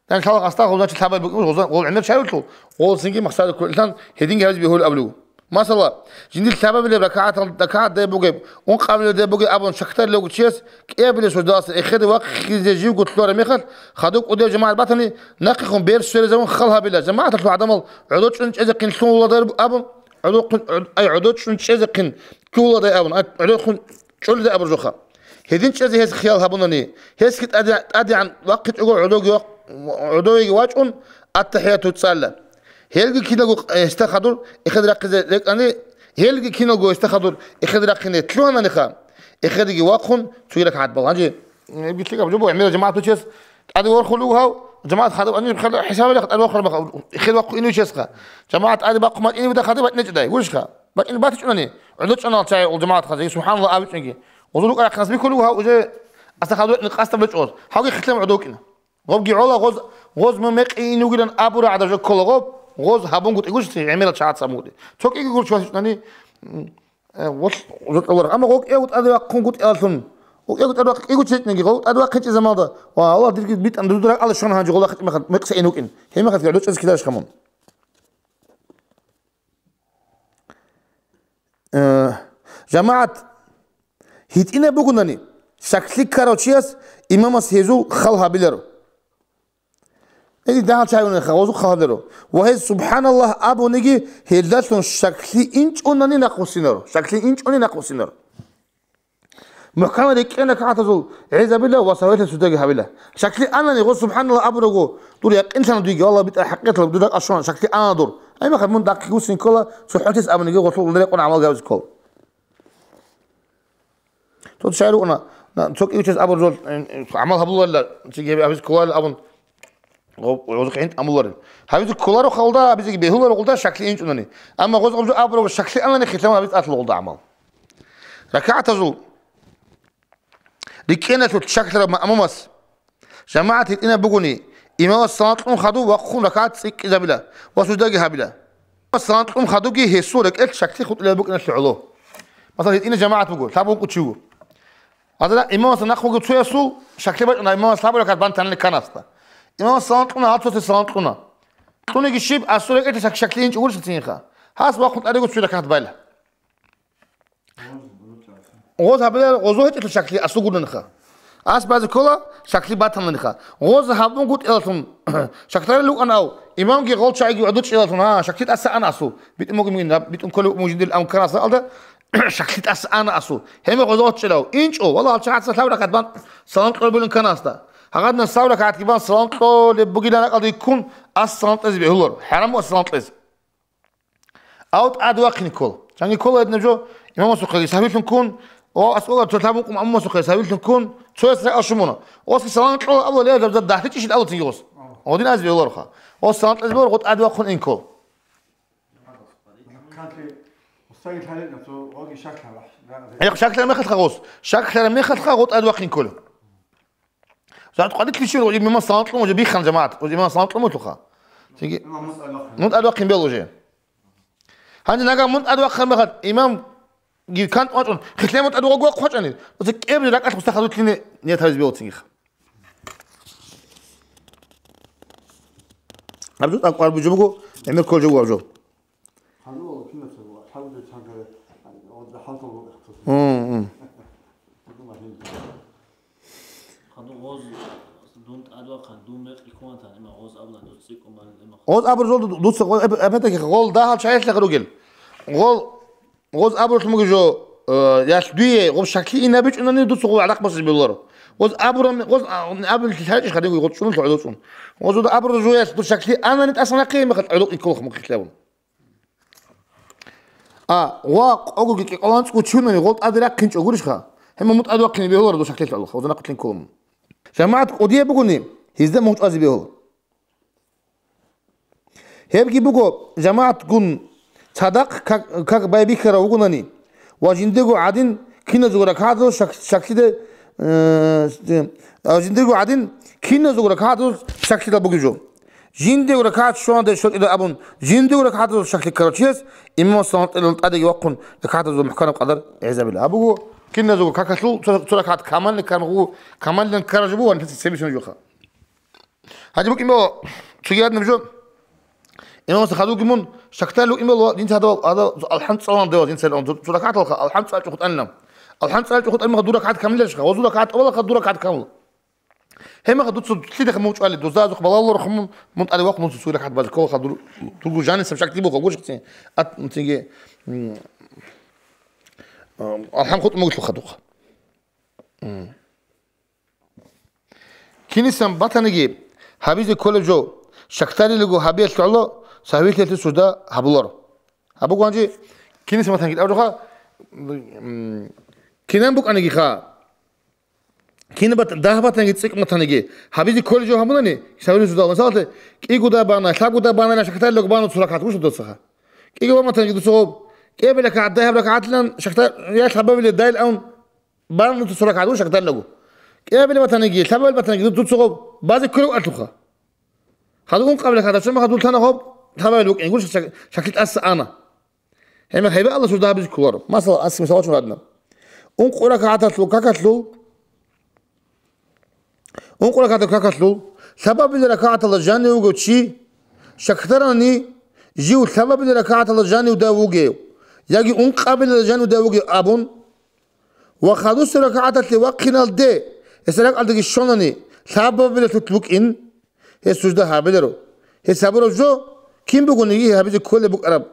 дан лъала гъасда гъол, значит, лъабабилеб букӀин гъоза, гъол гӀемер чагӀи вугелъул, гъол цинги махсараде кколилан гьединги гьабизе бегьулеб абулев. Масала, жиндир лъабабилеб ракагӀатал-, ракагӀат дай бугеб, ункъабилеб дай бугеб абун щакдарилев вугев чияс кӀиабилеб суждалдаса эхеде вахъизе жив гутлъуараб мехалъ, хадуб кӀудияб жамагӀат батани, нахъехун бер сверизавун хал гьабила, жамагӀаталъул гӀадамал гӀодов чӀун чӀезехъин лъугьуладай абун, гӀодохъун, гӀод-, ай, гӀодов чӀун чӀезехъин лъугьуладай абун, ай, гӀодохъун чӀолидай абур жоха. Гьедин чӀезе гьес хиял гьабунани, гьесги тӀаде-, тӀадегӀан вахъичӀого гӀодовги вах-, гӀодовеги вачӀун, аттахӀияту цӀала. Гьелги киналго гьесда хадур эхеде рахъизе рекӀани, гьелги киналго гьесда хадур эхеде рахъине лъугьананиха, эхедеги вахъун цоги ракагӀат бала. Гьанже, э, битлъи гьаб жо буго, гӀемерал жамагӀат вичес тӀаде ворхулев гьав, жамагӀат хадаб анив хала хӀисабалех тӀаде ворхулев мех, эхед вахъу инев чесха. ЖамагӀат тӀаде бахъу матӀинив да хадаб батӀинечӀедай, гурищха? БатӀин батичӀунани, гӀодочӀанал чагӀи, ул жамагӀат хадзе, субхӀаналла, абичӀунги. Гъозул рукӀа рахъинас бикулев гьав уже аса хадур къасда бечӀос. Гьавги хилъан гӀодокӀина. Гъобги гӀола гъоз, гъоз мун мекъи ин вугилан абура гӀадаб жо ккола гъоб, гъоз гьабунгутӀи гушси гӀемерал чагӀаца абунгутӀи. Цо кӀиги гурчи васичӀунани, м, э, гъолъ-, гъолъ-, гъолъ-, амма гъов кӀев тӀаде вахъун гутӀиялъун, гъов кӀев тӀаде вахъ-, кӀиго чечӀнеги, гъов тӀаде вахъинчӀезамалда, ва, Аллагь, дирги битӀан дуда ракӀалда щвана гьанже гъолда хатӀимахъ мекъса ин вукӀин. Гьебмехалъги гӀодочӀезе кида рашха мун. Э, жамагӀат гьитӀинаб бугунани, щаклъи ккарав чияс имамас гьезул хал гьабиларо. Эди дагьал чагӀи унеха, гъозул хал гьабиларо. Ва гьез субхӀаналлагь абуниги, гьелдалъун щаклъи инчӀунани нахъвуссинаро, щаклъи инчӀуни нахъвуссинаро. МухӀканал рекӀкӀен ракагӀатазул гӀезабила ва савелъа судаги гьабила. Щаклъи анани, гъо субхӀаналлагь абурагу, дур якъинлъана дуйги, Аллагь битӀа хӀакъикъаталъ дуда къашуна, щаклъи ана дур. Гьебмехалъ мун дахъиги вуссин ккола, цохӀо чес абуниги гъолъул рекъон гӀамал гьабизе ккола. Цо чагӀи рукӀуна, на, цо кӀивчияс абур жол, э, э, гӀамал гьабуларила, цинги гьеб гьабизе кколарила абун, гъо-, гъозухъе гӀинтӀ амуларел. Гьабизе кколаро халда, гьабизеги бегьуларо гъолда щаклъи инчӀунани. Амма гъоз гъаб жо абураб щаклъи анани хилъан гьабизе тӀалъула гъолда гӀамал. РакагӀатазул рикӀкӀеналъулъ щаклъараб маъмумас, жамагӀат гьитӀинаб бугони, имамас салам кьун хадуб вахъун ракагӀат цӀикӀкӀизабила ва суждаги гьабила. Салам кьун хадубги гьесул рекӀелъ щаклъи хутӀулеб букӀиналъе гӀоло. Масала, гьитӀина жамагӀат буго, лъаб ункъо чи вуго. Гьазда имамасда нахъ вугев цоясул щаклъи бачӀуна, имамас лъаб ракагӀат бан танани кканасда. Имамас салам кьуна, гьал цоцин салам кьуна. Кьуниги щиб, асул рекӀелъе щак-, щаклъи инчӀо гурищ цинха. Гьас вахъун тӀадего цо ракагӀат байла. Гъоз гьабилал гъозо гьечӀелъул щаклъи асул гунаниха. Ас базе ккола щаклъи батанланиха. Гъоз гьабунгутӀилалъун щаклъарал рукӀанав, имамги гъол чагӀиги гӀодочӀилалъун, гьа, щаклъи тӀаса ана асул. БитӀун бугин, битӀун кколев мужидил амкарасда алда, щаклъи тӀаса ана асул. Гьебмехалъ гъоз гьечӀелав, инчӀо, валлагь, гьал чагӀаца лъаб ракагӀат бан салам кьолеб бугилан кканасда. Гьагадна сав ракагӀатги бан салам кьолеб бугилан ракӀалде ккун, ас салам кьезе бегьуларо. ХӀараму ас салам кьезе. Ав тӀад вахъин ккола. Жанги ккола гьединаб жо, имамасухъеги сахӀвилъун ккун, ва аскӀовар цо лъаб ункъо маъмумасухъе сахӀвилъун ккун, цояс ракӀал щумуна. Оси салам кьола абула, ле, гьаб дагьлъичӀищил абула цинги гъос. Гъодин азе бегьулароха. Ос салам кьезе бегьула, гъо тӀад вахъун ин ккола. Канлъи устаги лъалел, цо гъоги шаклъа вахъ. Гьеб шаклъараб мехалъха гъос. Шаклъараб мехалъха гъо тӀад вахъин ккола. Зат къвадилъи щиб, имам салам кьун уже биххана жамагӀат, уже имам салам кьун мутлуха. Цинги, имам мун тӀад вахъин. Мун тӀад вахъин бел уже. Гьанже нагагь мун тӀад вахъан мехалъ, имамги кантӀ вачӀун, хилъа мун тӀад вахъ вачӀани, оце кӀебли ракӀалъ гъуса хадутлъине ният гьабизе бегьула цинги. Гьаб жо тӀакӀ къварбужо буго, гӀемер кколжо вугеб жо. Гьанур кинацаго, алхӀамдулиллагь, чанкаре, гьалдал рукъ. Гьун, гьун. Хадуб гъоз дун тӀадвахъан, дун мекъи ккун ватан, има гъоз абула, дуц цӀикӀкӀун бан, има. Гъоз абурзул дуца гъо-, эп-, эпетаги гъол дагьал чагӀилъа ругел. Гъол, гъоз абурлъун буго жо, э, ялъ дуе, гъоб шакли инабичӀунани дуца гъоб гӀадакъ босизе бегьуларо. Гъоз абурам-, гъоз, а, абуллъи лъачӀищ хадиго гъоз чӀумулъ гӀодов чӀун. Гъозуда абурзул жо ялъ дур шакли анани тӀасан нахъе, имахал гӀодов инколахъ мухъилъ абун. А, ва къогоги кӀикъоялда анцӀго чи вунани гъол тӀаде рахъинчӀо гурищха? Гьеб мун тӀаде вахъине бегьуларо дов шаклъилъ гӀолохъ, гъоза нахъвилълъин ккола мун. ЖамагӀат кӀудияб бугони, гьезда мугъ чӀвазе бегьула. Гьебги буго, жамагӀатгун цадахъ как, как байбихьарав вугонани, ва жиндирго гӀадин киназего ракагӀаталъул шак-, шаклъида, э, ва жиндирго гӀадин киназего ракагӀаталъул шаклъидал бугеб жо. Жиндиего ракагӀат щванде щвечӀила абун, жиндиего ракагӀатазул шаклъи ккарав чияс имамас салам кьелал тӀадеги вахъун ракагӀатазул мухӀканаб къадар гӀезабила. Гьаб буго, киназего какалъул цо, цо ракагӀат камални ккараб буго, камалилан ккараб жо буго, ва нилъеца цебе щвана жоха. Гьадин букӀин бала цоги гьадинаб жо, имамас хадуги мун, шакдал букӀин бала, динца гьадав, гьадав алхӀам цӀалан деваз, динца цо, цо ракагӀат алха, алхӀам цӀалчӀо хутӀанилан. АлхӀам цӀалчӀо хутӀан меха дур ракагӀат камиларищха, ва зур ракагӀат авалаха дур ракагӀат камил. Гьебмехалъ дуца лъидехъ мугъ чӀвали, доза азухъ балалларухъ мун, мун тӀаде вахъун мун цо цо ракагӀат базе кколаха дур-, дурго жанисаб шакти буха гурищ цин. Ат-, цинги, м, а, алхӀам хутӀун мугилъулха духъ. М. Кинисан батаниги гьабизе кколеб жо, шакдарилего гьабиялъе гӀоло сагьвилъиялъе сужда гьабуларо. Гьаб буго гьанже кинисан батаниги абурха, м, кинан букӀанигиха. Кин бат-, дагь батаниги, цӀикӀкӀун батаниги, гьабизе кколеб жо гьабунани, сабилин сужда, масалалъе, кӀигода бана, лъабгода бана, шакдарилего бана цо ракагӀат гурищ дуцаха. КӀиго батаниги дуца гъоб, кӀиабилеб ракагӀат, дагьаб ракагӀатлъан шакда-, я лъабабилеб дайилан бана дуца цо ракагӀат гурищ шакдарилего. КӀиабилеб батаниги, лъабабилеб батаниги ду-, дуца гъоб базе кколеб букӀалъулха. Хадуб ункъабилеб ракагӀат, чамаха дур лъана гъоб, лъабабилеб букӀин гурищ шак-, шаклъи тӀаса ана. Гьебмехалъ гьеб Аллагьас сужда гьабизе кколаро. Масала, аскӀ мисал бачун гьадинаб. Ункъо ракагӀаталъул какалъул, ункъо ракагӀаталъул какалъул, лъабабилеб ракагӀаталда жанив вугев чи, шакдарани, жив лъабабилеб ракагӀаталда жанивда вугев, яги ункъабилелда жанивда вугев абун, ва хадусеб ракагӀаталъе вахъиналде, гьес ракӀалдаги щванани, лъабабилелъулъ букӀин, гьес сужда гьабиларо. Гьес гьабураб жо кин бугониги гьабизе кколеб букӀараб.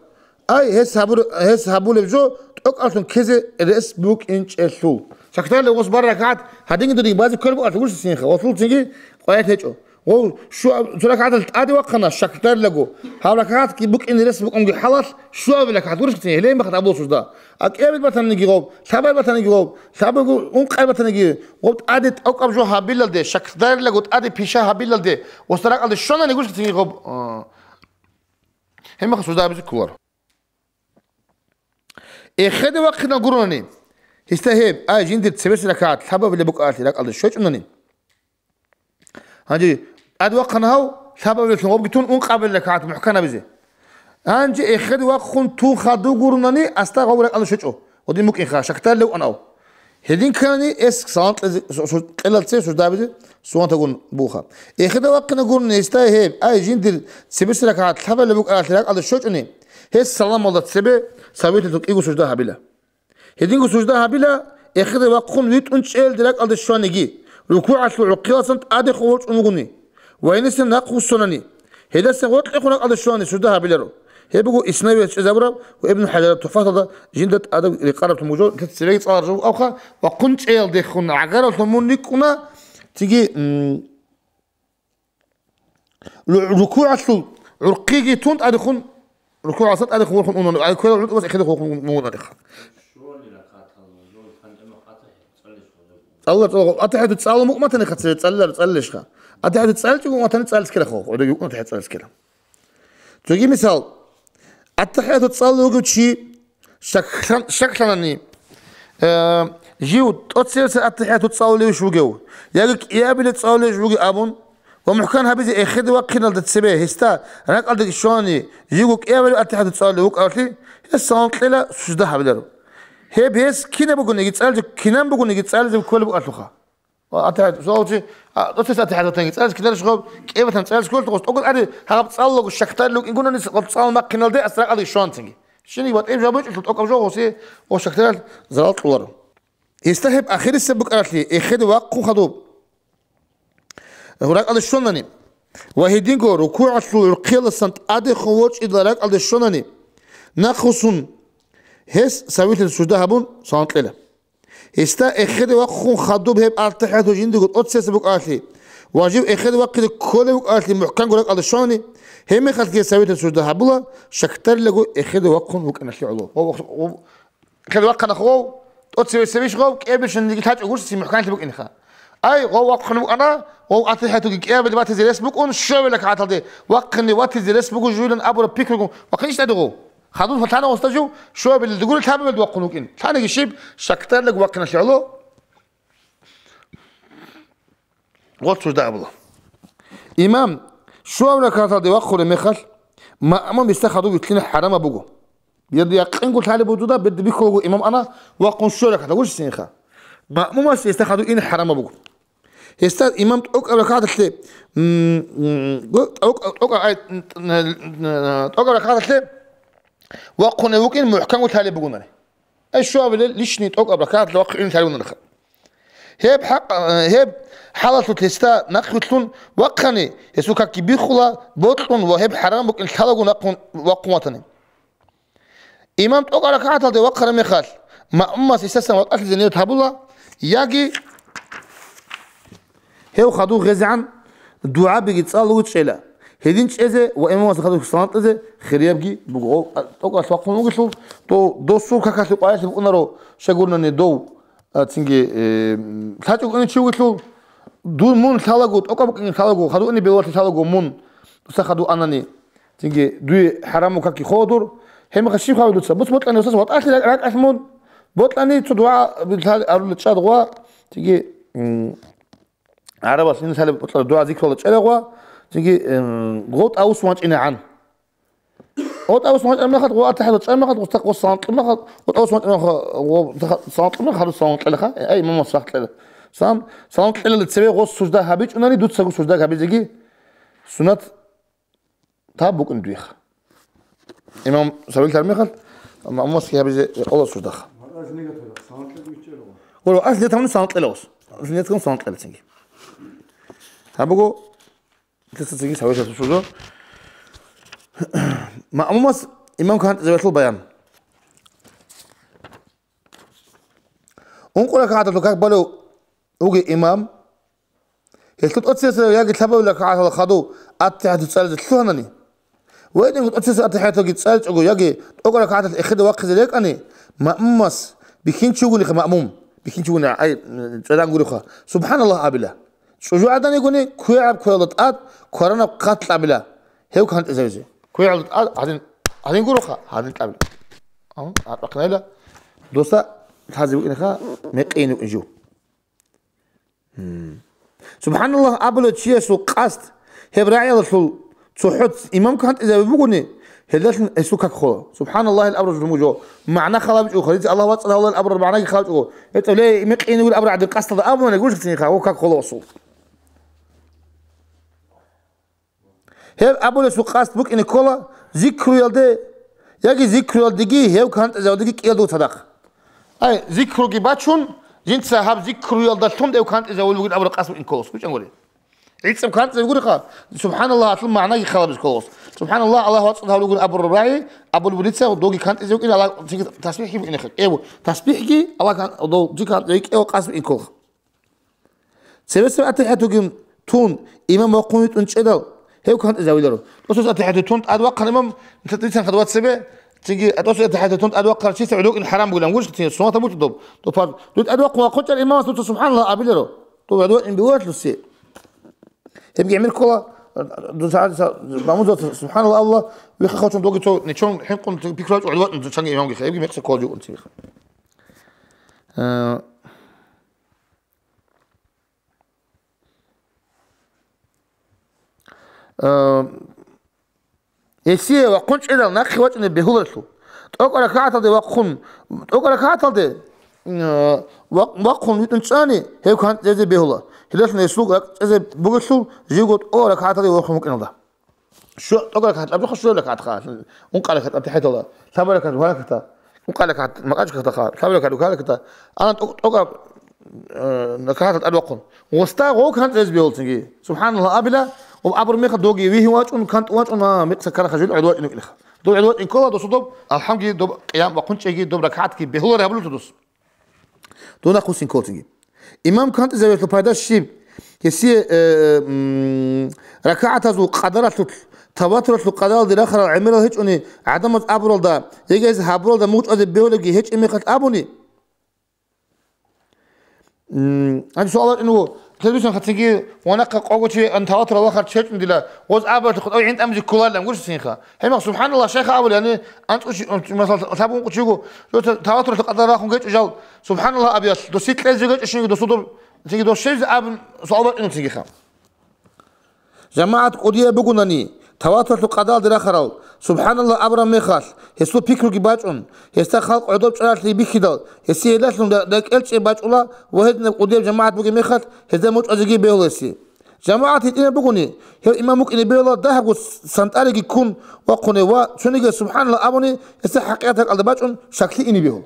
Ай, гьес гьабур-, гьес гьабулеб жо тӀокӀаллъун ккезе рес букӀинчӀелъул. Шакдарилев гъос бараб ракагӀат гьадинги додинги базе кколеб букӀалъул гурищ цинха, гъолъул цинги къваят гьечӀо. Гъов щуаб-, цо ракагӀаталъ тӀаде вахъана шакдарилего, гьаб ракагӀатги букӀине рес букӀунги хӀалалъ щуабилеб ракагӀат гурищ цин, гьеле гьебмехалъ гьабула сужда. А кӀиабилеб батаниги гъоб, лъабабилеб батаниги гъоб, лъабабго ункъабилеб батаниги гъоб, тӀаде тӀокӀаб жо гьабилалде, шакдарилего тӀаде пиша гьабилалде, гъосда ракӀалде щванани гурищ цинги гъоб, а, гьебмехалъ сужда гьабизе кколаро. Эхеде вахъинал гуронани, гьесда гьеб, ай, жиндир цебесеб ракагӀат лъабабилеб букӀаралъе ракӀалде щвечӀунани, гьанже тӀадвахъана гьав, лъабабилелъун гъобги тун, ункъабилеб ракагӀат мухӀкан гьабизе. Гьанже эхеде вахъун тун хадув гурунани, асда гъав ракӀалде щвечӀо, гъодин букӀинха, шакдарилев вукӀанав. Гьедин ккани эс салам кьезе-, су-, су-, кьелалце сужда гьабизе сунатагун буха. Эхеде вахъина гурони гьесда гьеб, ай, жиндир цебесеб ракагӀат лъабабилеб букӀаралъе ракӀалде щвечӀони, гьес саламалда цебе сагьвилъиялъул кӀиго сужда гьабила. Гьединго сужда гьабила, эхеде вахъун витӀун чӀеялде ракӀалде щваниги, рукугӀалъул гӀурхъиласан тӀадехун ворчӀун вугони ва гьенисан нахъвуссунани, гьелдасан гъоркьехун ракӀалде щвани сужда гьабиларо. Гьеб буго Иснави чӀезабураб ва Ибн ХӀажараб ТухӀфаталда жинда тӀадаб рекъараб тун бугеб жо, нилъеца цебеги цӀалараб жо абха, вахъун чӀеялдехун гӀагаралъун мун рикӀкӀуна, цинги, м, Ру-, рукугӀалъул гӀурхъиги тун тӀадехун, рукугӀалдаса тӀадехун ворхун унаро, ай кверал гӀунтӀубас эхедехун ворхун унаро. ЦӀалла, цӀалла, АтахӀияту цӀалун букӀун батаниха цебе цӀаллар, цӀаллешха. АтахӀияту цӀалчӀого батани цӀалискерахъо, гӀодоги букӀун АтахӀият цӀалискера. Цоги мисал, АтахӀияту цӀалулев вугев чи, Шаклъан-, шаклъанани, э, жив тӀоцебесеб АтахӀияту цӀалулевищ вугев, яги кӀиабилеб цӀалулевищ вугев абун, ва мухӀкан гьабизе эхеде вахъиналда цебе гьесда ракӀалдаги щвани, живго кӀиабилеб АтахӀияту цӀалулев вукӀаравлъи, гьес салам кьела, сужда гьабиларо. Гьеб гьес кинаб бугониги цӀализе, кинан бугониги цӀализе кколеб букӀалъулха. АтахӀият, цо чи, а, тӀоцебесеб АтахӀият ватанги цӀализе ккеларищ гъоб, кӀиабилеб ватан цӀализе кколтӀа гъос, тӀокӀаб ари гьаб цӀалулаго щакдарилев вукӀингунани, гъоб цӀалун бахъиналде асракъалде щван цинги. Щинги батӀияб жаваб бачӀулъул тӀокӀаб жо гъосе ва щакдарал зарал кьоларо. Гьесда гьеб ахирисеб букӀаралъе эхеде вахъун хадуб ракӀалде щванани ва гьединго рукугӀалъул гӀурхъиялдасан тӀадехун ворчӀидал ракӀалде щванани, нахъвуссун гьес савилъиялъ сужда гьабун салам кьела. Гьесда эхеде вахъун хадуб гьеб АтахӀияту жиндиего тӀоцебесеб букӀаралъе ва жив эхеде вахъизе кколеб букӀаралъе мухӀканго ракӀалде щванани, гьеб мехалъги гьес савилъиялъ сужда гьабула, щакдарилего эхеде вахъун вукӀиналъе гӀоло. Ва вахъ-, ва-, эхеде вахъана гъов, тӀоцебесебищ гъов, кӀиабилеб щванизеги лъачӀого гурсиси мухӀканлъи букӀинха. Ай, гъов вахъун вукӀана, гъов АтахӀиятуги кӀиабилеб батизе рес букӀун, щуабилеб ракагӀаталде вахъине ватизе рес буго жугьилан абураб пикругун вахъинищ тӀаде гъов? Хадуб лъана гъосда жив, щуабилелде гури лъабабилде вахъун вукӀин. Лъаниги щиб, щакдарилего вахъиналъе гӀоло. Гъос сужда гьабула. Имам щуабилеб ракагӀаталде вахъулеб мехалъ, маъмум гьесда хадув вилълъина хӀарамаб буго. Гьеб якъинго лъалеб бузуда, бедда бихьулаго имам ана вахъун щуабилеб ракагӀаталде гурищинха. Маъмумас гьесда хадув ин хӀарамаб буго. Гьесда имам тӀокӀаб ракагӀаталъе, м, м, тӀокӀ-, тӀокӀаб, ай, тӀокӀаб ракагӀаталъе вахъунев вукӀин мухӀканго лъалеб бугонари. Ай щуабилел лишний тӀокӀаб ракагӀаталъе вахъун лъалеб бугонариха. Гьеб хӀакъ-, гьеб хӀалалъулъ гьесда нахъвилълъун вахъани, гьесул какги биххула, бокьун ва гьеб хӀарам букӀин лъалаго нахъвун вахъун ватани. Имам тӀокӀаб ракагӀаталде вахъараб мехалъ, маъмумас гьесдасан ватӀалъизе ният гьабула, яги гьев хадув гъезегӀан дугӀабиги цӀалуги чӀела, гьедин чӀезе ва имамасда хадув салам кьезе хириябги буго. Гъов тӀокӀалъ вахъун вугелъул, дов досул какалъе къваялъе букӀунаро, щайгурнани дов, а, цинги, э, лъачӀого кӀунев чи вугелъул, дун мун лъалаго, тӀокӀаб букӀин лъалаго, хадув ине белалъе лъалаго мун, дуса хадув анани, цинги дуе хӀараму какги хола дур, гьеб мехалъ щиб хабар дуца? Буц бокьани гьесдаса ватӀалъи ракӀ-, ракӀалъ мун, бокьани цо дугӀа арулел чӀад гъва, цинги, м, гӀарабалъ гьениб лъалеб бокьараб дугӀа зикралда чӀела гъва, цинги, м, гъов тӀавус ванчӀинегӀан. Гъов тӀавус ванчӀараб мехалъ, гъов АтахӀият чӀараб мехалъ, гъов салам кьараб мехалъ, гъов тӀавус ванчӀараб мехалъ, гъов салам кьараб мехалъ, гьадур салам кьела. Ай, имамас сахлъела. Салам, салам кьелалде цеве гъос сужда гьабичӀунани, дуцаго сужда гьабизеги суннат. Та букӀун дуеха. Имам сабилтар мехалъ, маъмумасги гьабизе къола суждаха. Гъуро, аз нетамун салам кьелаус. Аз нетамун салам кьелацинги. Та буго, лъица цинги сабилтар сужда. Маъмумас имам кантӀизавелъул баян. Ункъо ракагӀаталъул как балев вугев имам, гьелъул тӀоцебесеб яги лъабабилеб ракагӀаталда хадув АтахӀияту цӀализе лъугьанани, ва гьединго тӀоцебесеб АтахӀияталги цӀаличӀого яги тӀокӀаб ракагӀаталъ эхеде вахъизе рекӀани, маъмумас, бихьинчи вугониха маъмум, бихьинчи вугони, ай, цӀеран гуриха, СубхӀаналлагь абила. ЧӀужугӀадан йигони, квегӀаб квералда тӀад кваранаб хъат кьабила, гьев кантӀизавизе. КвегӀалда тӀад гьадин, гьадин гуроха, гьадин кьабила. Ам, арбахъинайила, доса лъазе вукӀинаха, мекъине вукӀин жив. Гьм. СубхӀаналлагь абулев чиясул къасд гьеб рагӀиялъул цохӀо имам кантӀизави бугони, гьелдалъун гьесул как хола. СубхӀаналлагьил абураб жо мугӀ жо. МагӀна халабичӀого, хадица Аллагь вацӀцӀад гьавулел абураб магӀнаги халабичӀого. ГьечӀеб, ле, мекъине вугел абураб гӀадин къасдалда абунани гурищ гьесинха, гьев как хола асул. Гьеб абулесул къасд букӀине ккола зикруялде, яги зикруялдеги гьев кантӀизавалдеги кӀиялда цадахъ. Ай, зикруги бачун, жинца гьаб зикруялдалъун гьев кантӀизавулев вугин абураб къасд букӀине кколас, бучӀан гури. ГӀицӀаб кантӀизе гуриха, СубхӀаналлагь, гьалъул магӀнаги халабизе кколас. СубхӀаналлагь, Аллагь вацӀцӀад гьавулев вугин абураб рагӀи, абулеб буго дица, доги кантӀизе вукӀин, Аллагь, тасбихӀги букӀинеха, кӀев, тасбихӀги, Аллагь кан-, дов, жи кантӀизе кӀев къасд букӀине кколха. Цебесеб АтахӀиятуги тун, имам вахъун витӀун чӀедал, гьев кантӀизавиларо. ТӀосус АтахӀияту тун тӀад вахъан имам, дица хадув вацӀцӀабе, цинги тӀосус АтахӀияту тун тӀад вахъарав чиясе гӀодов вукӀин хӀарам бугилан гурищ, цинги суннатаб бутӀа доб, доб фарз. Дуе тӀад вахъун вахъун чӀар имамас дуца СубхӀаналлагь абиларо. Дов гӀодов вукӀин бивалъуси. Гьебги гӀемер ккола, дуца гьадиса, бамуза, СубхӀаналлагь, Аллагь, вихъа хъочун доги цо нечон хӀинкъун пикру гьачӀо гӀодов вукӀин чанги имамги, гьебги мекъса ккола жугьун цинги. Э, Э, гьесие вахъун чӀедал нахъе вачӀунеб бегьуларелъул. ТӀокӀа ракагӀаталде вахъун, тӀокӀа ракагӀаталде, э, Вахъ-, вахъун витӀун чӀани, гьев кантӀизе бегьула. Гьелъул гьесул ракӀчӀезе бугелъул, живго тӀо ракагӀаталде вахъун вукӀиналда. Щу-, тӀокӀ ракагӀат абухъа, щуяб ракагӀат хъа, ункъа ракагӀат аттахӀияталда, лъабаб ракагӀат, рукугӀ ракагӀаталда, ункъа ракагӀат макьачӀ ракагӀаталда хъа, лъабаб ракагӀат, рукугӀ ракагӀаталда, анан тӀо-, тӀокӀаб, э, ракагӀаталда тӀад вахъун. Гъосда гъов кантӀизе бегьула цинги. СубхӀаналлагь абила, ва абураб мехалъ доги вигьин вачӀун, кантӀун вачӀун, а, микъса ккарахъа жил гӀодов вачӀине вукӀинеха. Дов гӀодов вачӀин ккола, досул доб, алхӀамги, доб къиям вахъун чӀеги, доб ракагӀатги бегьулари гьабулел дос. Дун нахъвуссин ккола цинги. Имам кантӀизавелъул пайда щиб? Гьесие, э, м, ракагӀатазул къадаралъулъ, таватуралъул къадаралде рахарал гӀемерал гьечӀони, гӀадамаз абуралда, яги гьез гьабуралда мугъчӀвазе бегьулебги гьечӀеб мехалъ абуни? М, гьаниб суал вачӀун вуго, телевизоралъ цинги ва нахъа къого чи ан таватурал вахар чечӀун дила, гъоз абуралъухъ тӀав гӀин тӀамизе кколарилан гурищ цинха. Гьеб мехалъ, субхӀаналлагь, щайха абулеб, яни, анцӀу чи, ан, масала, лъаб ункъо чиго, жо та-, таватуралъул къадар рахун гьечӀо жал, субхӀаналлагь абиялъ, досие кьезе гьечӀо шинги досул доб, цинги дос щайзе абун суал бачӀунеб цинги ха. ЖамагӀат кӀудияб бугунани, таватуралъул къадаралде рахарал, субхӀаналлагь абураб мехалъ, гьесул пикруги бачӀун, гьесда халкъ гӀодов чӀаралъи бихьидал, гьесие гьелдалъун ра-, рекӀел чӀей бачӀула ва гьединаб кӀудияб жамагӀат бугеб мехалъ, гьезда мугъчӀвазеги бегьула гьесие. ЖамагӀат гьитӀинаб бугони, гьев имам вукӀине бегьула дагьабго с-, сантӀариги ккун вахъуне ва цониги субхӀаналлагь абуни, гьесда хӀакъикъат ракӀалде бачӀун шаклъи ине бегьула.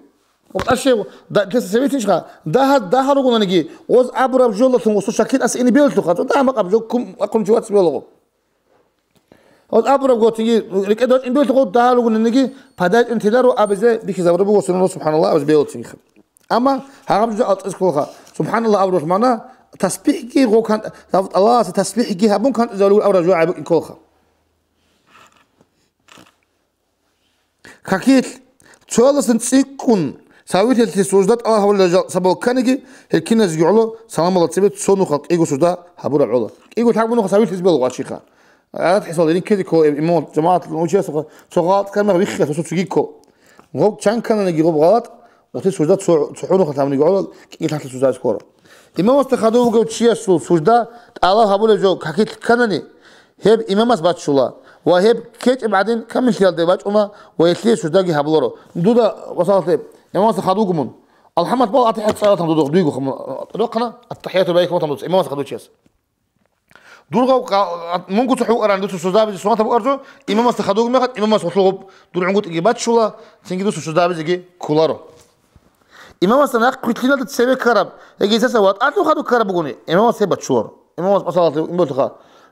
Укъа щев, да-, кеса цевецинчха, дагьа-, дагьал ругонаниги, гъоз абураб жолалъун гъосул шаклъи тӀаса ине бегьулелъулха, цо дагьа макъаб жо ккун вахъун чи вац бегьулаго. Гъоз абураб гъотиги рекӀеда вачӀине бегьулелъулха, дагьал ругонаниги, падайчӀун теларо абизе бихьизабураб буго, суннат, субхӀаналлагь абизе бегьулцинги. Амма гьагъаб жо алцӀис кколаха, субхӀаналлагь абуралъ магӀна, тасбихӀги гъо кан-, Аллагьасе тасбихӀги гьабун кантӀизабулеб абураб жо гӀайиб букӀин кколаха. Какилъ, цоялдасан цӀикӀкӀун, савилъиялъе сужда тӀалаб гьабулел жал сабаб кканиги, гьел киназеги гӀоло, саламалда цебе цо нухалъ кӀиго сужда гьабураб гӀоло. КӀиго лъабго нухалъ савилъизе бегьула гъачиха. ГӀадат хӀисабалда ринккизе ккола имамал, жамагӀаталъун учиясухъа, цо гъалатӀ ккармагъ виххиялъ гъосул цоги ккола. Гъоб чан ккананиги гъоб гъалатӀ, гъосие сужда цо, цо гьунухалъ гьабуниги гӀоло, кӀиго лъабго сужда гьабизе ккола. Имамасда хадув вугев чиясул сужда тӀалаб гьабулеб жо какилъ кканани, гьеб имамас баччула ва гьеб ккечӀеб гӀадин камиллъиялде бачӀуна ва гьелъие суждаги гьабуларо. Дуда, масалалъе, имамасда хадув вуго мун. АлхӀамдулиллагь, АтахӀият цӀалатан дуда дуйгоха мун. Рохъана, АттахӀияту байхъ ватан дуца, имамасда хадув чияс. Дургъав ка-, мунго цо хӀукъаран дуца сужда гьабизе суннатаб букӀараб жо, имамасда хадув вугеб мехалъ, имамас гъолъул гъоб дур гӀунгутӀиги баччула, цинги дуца сужда гьабизеги кколаро. Имамасда нахъвилълъиналда цеве ккараб, яги гьесдаса ватӀалъун хадуб ккараб бугони, имамас гьеб баччуларо. Имамас, масалалъе, имамас,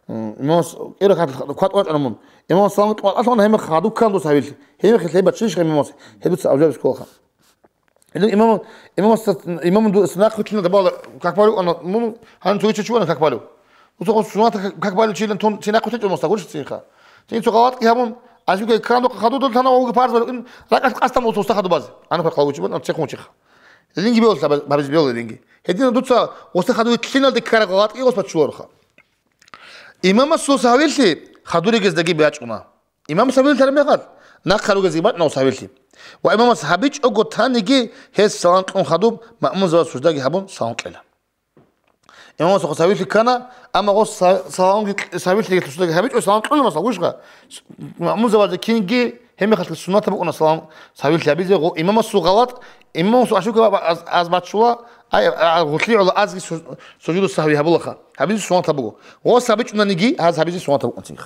м, имамас кӀира кватӀ вачӀана мун. Имамас салам кьватӀалъун гьеб мехалъ хадуб ккан дос гьавилъи. Гьеб мехалъ гьеб баччинищха имамас? Гьеб дуца абжабис кколаха. Гьедин имамас, имамас, имамас нахъвилълъиналда бала как балев ана мун, гьанив цо чӀечӀ вана как балев. Уцо суннатаб как балев чилан тун цин нахъвилълъичӀо мун, гурищ цинха. Цин цо гъалатӀги гьабун, азимго экрандухъ хадудул тана вавги парз балев, ин ракӀалъ къасдан уцо уста хадубазе. Ана фаркъ гьавичи бан, цехун чиха. Линги беулъа ба-, бабиз беулъа линги. Гьединан дуца гъосда хадув вилълъиналде ккараб гъалатӀги гъос баччулароха. Имамасул савилъи хадуригездаги бачӀуна. Имамас гьабилтараб мехалъ, нахъа ругезги бачӀуна гъос гьабилъи. Ва имамас гьабичӀого таниги, гьес салам кьун хадуб маъмумзабаз суждаги гьабун салам кьела. Имамас гъос гьабилъи ккана, амма гъос са-, саламги кь-, гьабилъи суждаги гьабичӀо салам кьуна, масала, гурищха? Маъмумзабазда кинги гьеб мехалъ суннатаб букӀуна салам гьабилъи гьабизе, гъо-, имамасул гъалатӀ, имамасул ошибка ба-, аз, аз баччула, ай, а, гъулъи гӀола азги су-, сужуду сагьви гьабулаха. Гьабизе суннатаб буго. Гъос гьабичӀунаниги, гьаз гьабизе суннатаб букӀун цинги.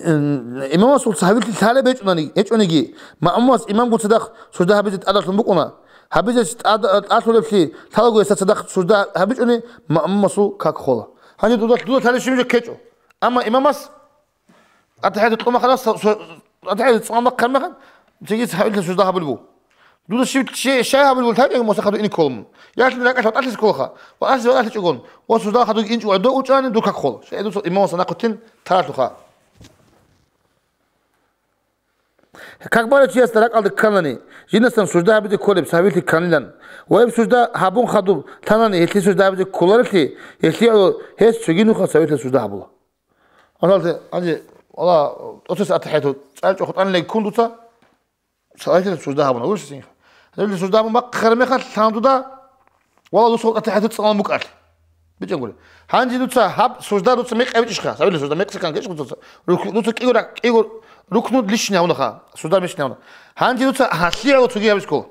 Ин-, имамасул сагьвилъи лъалеб гьечӀони-, гьечӀониги, маъмумас имамгун цадахъ сужда гьабизе тӀадалъун букӀуна. Гьабизе тӀад-, тӀалъулеблъи лъалаго гьесда цадахъ сужда гьабичӀони, маъмумасул как хола. Гьанже дуда, дуда лъалеб щиб жо ккечӀо. Амма имамас АтахӀияту кьун мехалъ, со-, со-, АтахӀияту цӀалун бахъараб мехалъ, цинги сагьвилъи сужда гьабулеб буго. Дуда щиб-, щай, щай гьабулеб бугеб лъачӀого, мун гъосда хадув ине ккола мун. Ялъуни ракӀалъ ватӀалъизе кколаха. ВатӀалъизе ватӀалъичӀогон, ва сужда хадув инчӀого гӀодов учӀани, дур как хола. Щай дуца имамасда нахъвилълъин таралъухъа. Как балев чиясда ракӀалда кканани, жиндасан сужда гьабизе кколеб сагьвилъи кканилан, ва гьеб сужда гьабун хадуб лъанани гьелъие сужда гьабизе кколарелъи, гьелъие гӀоло гьес цоги нухалъ сагьвилъи сужда гьабула. Масалалъе, гьанже, валлагь, тӀоцес АтахӀияту цӀар чӀухӀ тӀанилан ккун дуца, сагьвилъи сужда гьабуна, гурищ цинги. Сагьвилъи сужда гьабун бахъараб мехалъ лъан дуда, валлагь, дуца АтахӀияту цӀалун букӀараблъи. БичӀчӀангури. Гьанже дуца гьаб сужда дуца мекъи гьабичӀищха, сагьвилъи сужда мекъи ккан гьечӀищ дуца. Руку-, дуца кӀиго рак-, кӀиго Рукну лишни гьавунаха, суда лишни гьавуна. Гьанже дуца гьалъие гӀоло цоги гьабиз ккола.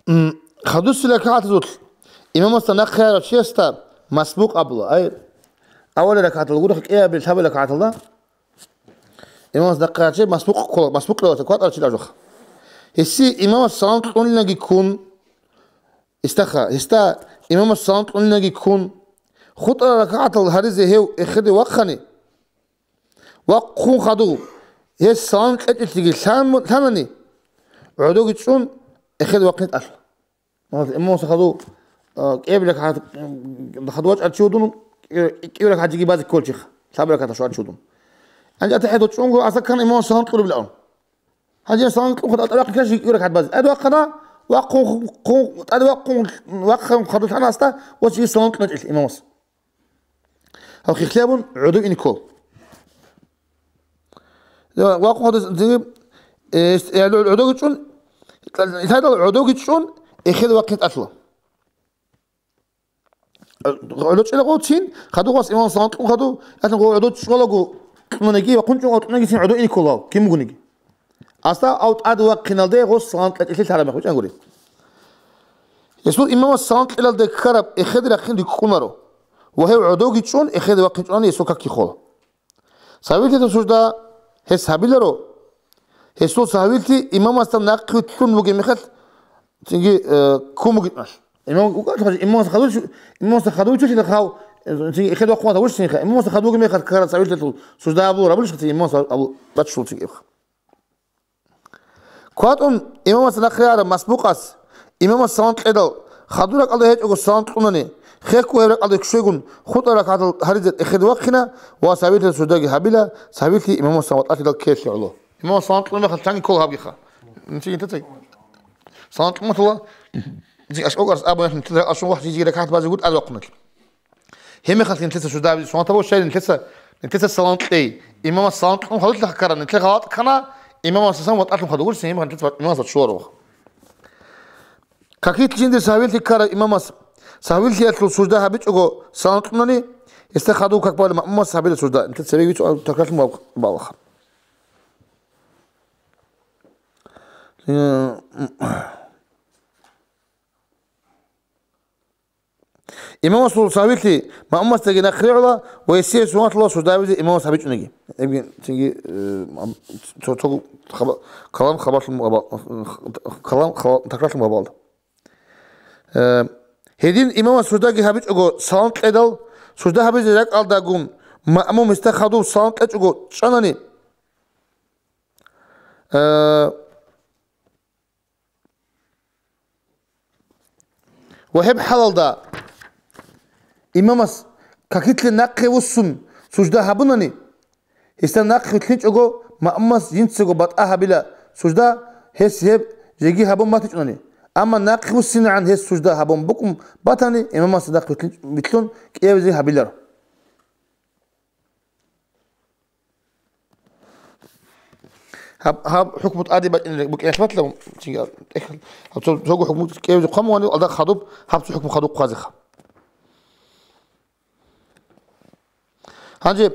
М, хадусел ракагӀатазулъ имамасда нахъе гьарав чиясда масбукъ абула. Ай, авалил ракагӀаталда гурехъ кӀиабил лъабабил ракагӀаталда имамас нахъе гьарав чи масбукъ ккола, масбукъ лъугьа, кватӀарав чи лъугьа. Гьесие имамас салам кьунинаги ккун, истаха, гьесда имамас салам кьунинаги ккун, хутӀарал ракагӀатал гьаризе гьев эхеде вахъани, вахъун хадув, гьес салам кьечӀелъиги лъан-, лъанани, гӀодоги чӀун, эхеде вахъине тӀалъула. Имамас хадув, а, кӀиабилеб ракагӀат, м, хадув вачӀарав чи вугун, кӀи-, кӀиабилеб ракагӀат жеги базе кколев чиха, лъабабилеб ракагӀат щварав чи вугун. Гьанже атахӀияталда чӀунго, асаккан имамас салам кьурабилан. Гьанже салам кьун хадув тӀаде вахъун ккани жеги кӀиабилеб ракагӀат базе. ТӀаде вахъана, вахъун, хун, тӀаде вахъун, вахъун хадув лъана асда, ва жеги салам кьечӀелъ имамас. Гьав хихлъи абун гӀодов ине ккола. Вахъун хадув, э, э, гӀодоги чӀун, лъадал гӀодоги чӀун, эхеде вахъине тӀалъула. ГӀодов чӀелаго цин, хадув гъос имамас салам кьун хадув, яхӀ гъо гӀодов чӀолаго кьунаниги, вахъун чӀун кьунаниги цин гӀодов ине ккола, кин бугониги. Асда гьав тӀаде вахъиналде гъос салам кьечӀелъи лъараб мехалъ, вачӀангури. Гьесул имамас салам кьелалде ккараб эхеде рахъин рикӀкӀунаро ва гьев гӀодовги чӀун эхеде вахъинчӀони гьесул как хола. Сагьвилъиялъул сужда гьес гьабиларо, гьесул сагьвилъи имамасда нахъе лъун бугеб мехалъ, цинги, э, ккун бугеб мехалъ. Имам, имамас хадув, имамас хадув чӀолъила хав, э, цинги эхеде вахъун ватав вуссинха, имамас хадув бугеб мехалъ ккараб сагьвилъиялъул сужда абулеб, абулищха цин имамас абу-, баччулев цинги. КватӀун имамасда нахъе гьарав масбукъас, имамас салам кьедал, хадур ракӀалда гьечӀого салам кьунани, хехго гьеб ракӀалде кквегун, хутӀа ракагӀатал гьаризе эхеде вахъина ва сагьвилъиялъул суждаги гьабила, сагьвилъи имамас салам ватӀалъидал ккеялъе гӀоло. Имамас салам кьун мехалъ чанги ккола гьабгиха. Нилъеца салам кьун ватала, жи ашкъокъарас абун яхӀ нилъеда ракӀалъ вахъ жиги ракагӀат базе гурт адвахъуналъ. Гьеб мехалъ нилъеца сужда гьабизе суннат гьабула, щай нилъеца, нилъеца салам кьей. Имамас салам кьун хадурлъа ккараб, нилъер гъалатӀ ккана, имамас салам ватӀалъун хадур гурсин, гьеб мехалъ нилъеца имамас чула рогъ. Какилъ жиндир сагьвилъи ккарав имамас сагьвилъиялъул сужда гьабичӀого салам кьунани, гьесда хадув как балев маъмумас гьабила сужда, нилъеца цебе вицӀу такрарлъун бал-, балаха. Имамасул сагьвилъи маъмумасдаги нахъе гӀола ва гьесие суннаталъ сужда гьабизе имамас гьабичӀониги. Гьебги цинги, э, ам-, цо-, цо хаба-, калам хабалъун гьаба-, калам хала-, такрарлъун гьабалда. Э, гьедин имамас суждаги гьабичӀого салам кьедал, сужда гьабизе ракӀалдагун маъмум гьесда хадув салам кьечӀого чӀанани, э, ва гьеб хӀалалда имамас какилъе нахъе вуссун сужда гьабунани, гьесда нахъе вилълъинчӀого маъмумас жинцаго батӀа гьабила сужда, гьес гьеб жеги гьабун батичӀунани. Амма нахъе вуссинегӀан гьес сужда гьабун букӀун батани, имамасда нахъе вилълъин-, вилълъун кӀиабизе гьабиларо. Гьаб, гьаб хӀукму тӀаде бачӀунеб букӀиналъ батила, гьаб цо-, цого хӀукму кӀиабизе хъван вани, алда хадуб, гьаб цо хӀукму хадуб хъвазеха. Гьанже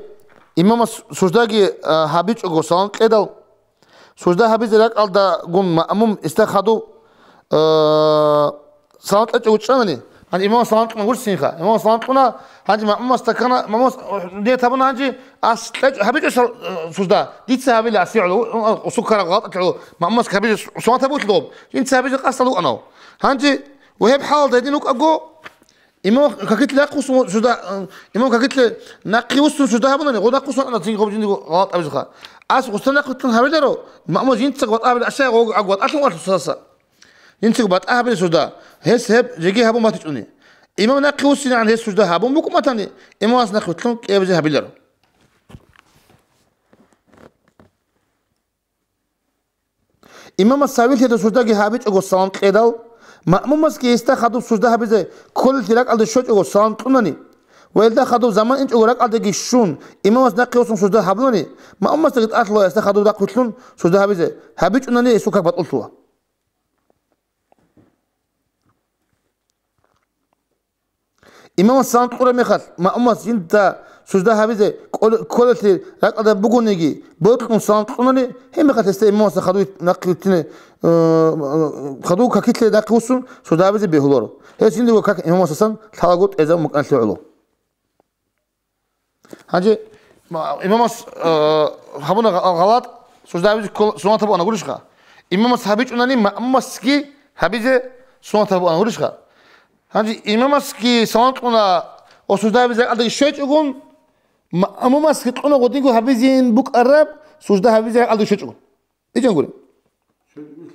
имамас суждаги, а, гьабичӀого салам кьедал, сужда гьабизе ракӀалдагун маъмум гьесда хадув, а, салам кьечӀого чӀанани, гьанже имамас салам кьуна вуссинха. Имамас салам кьуна, гьанже маъмумасда ккана, маъмумас, э, ният гьабуна гьанже ас кьечӀ-, гьабичӀо сал-, э, сужда, дица гьабила асигӀула, у-, у-, усуккараб гъалтӀалъула, маъмумас гьабизе суннат гьабулъ доб, жинца гьабизе къасдал вукӀанав. Гьанже ва гьеб хӀалалда гьедин вукӀаго, имам какилъе нахъвуссун сужда, э, имам какилъе нахъе вуссун сужда гьабунани, гъо нахъвуссун ана цинги гъоб жиндиго гъалатӀ абизеха. Ас гъусда нахъвуссун гьабиларо, маъмумас жинцаго батӀа гьабила, ашая гъо агу батӀалъун валъу саса. Жинцаго батӀа гьабила сужда, гьес гьеб жеги гьабун батичӀуни. Имам нахъе вуссинегӀан гьес сужда гьабун букӀун батани, имамас нахъе вилълъун кӀиабизе гьабиларо. Имамас сагьвилъиялъул суждаги гьабичӀого салам кьедал, маъмумасги гьесда хадуб сужда гьабизе кколелъи ракӀалде щочӀого салам кьунани ва гьелда хадуб заман инчӀого ракӀалдеги щун, имамас нахъе вуссун сужда гьабунани, маъмумасдаги тӀалъула гьесда хадуб нахъвилълъун сужда гьабизе, гьабичӀунани гьесул как батӀулъула. Имамас салам кьураб мехалъ, маъмумас жинда Сужда гьабизе ккол-, кколелъи ракӀалда бугониги, бокьун салам кьунари, гьеб мехалъ гьесда имамасда хадув нахъе витине, э, хадув какилъе нахъе вуссун, сужда гьабизе бегьуларо. Гьес жиндирго как имамасдасан лъалаго тӀезабун букӀаналъе гӀоло. Гьанже ма-, имамас, э, гьабуна гъа-, гъалатӀ, сужда гьабизе ккола, суннат гьабуана гурищха? Имамас гьабичӀунани, маъмумасги гьабизе суннат гьабуана гурищха? Гьанже имамасги салам кьуна ва сужда гьабизе ракӀалдаги щвечӀогун, маъмумасги кьуна гъодинго гьабизин букӀараб сужда гьабизе ракӀалдаги щвечӀогун. Ичан гури.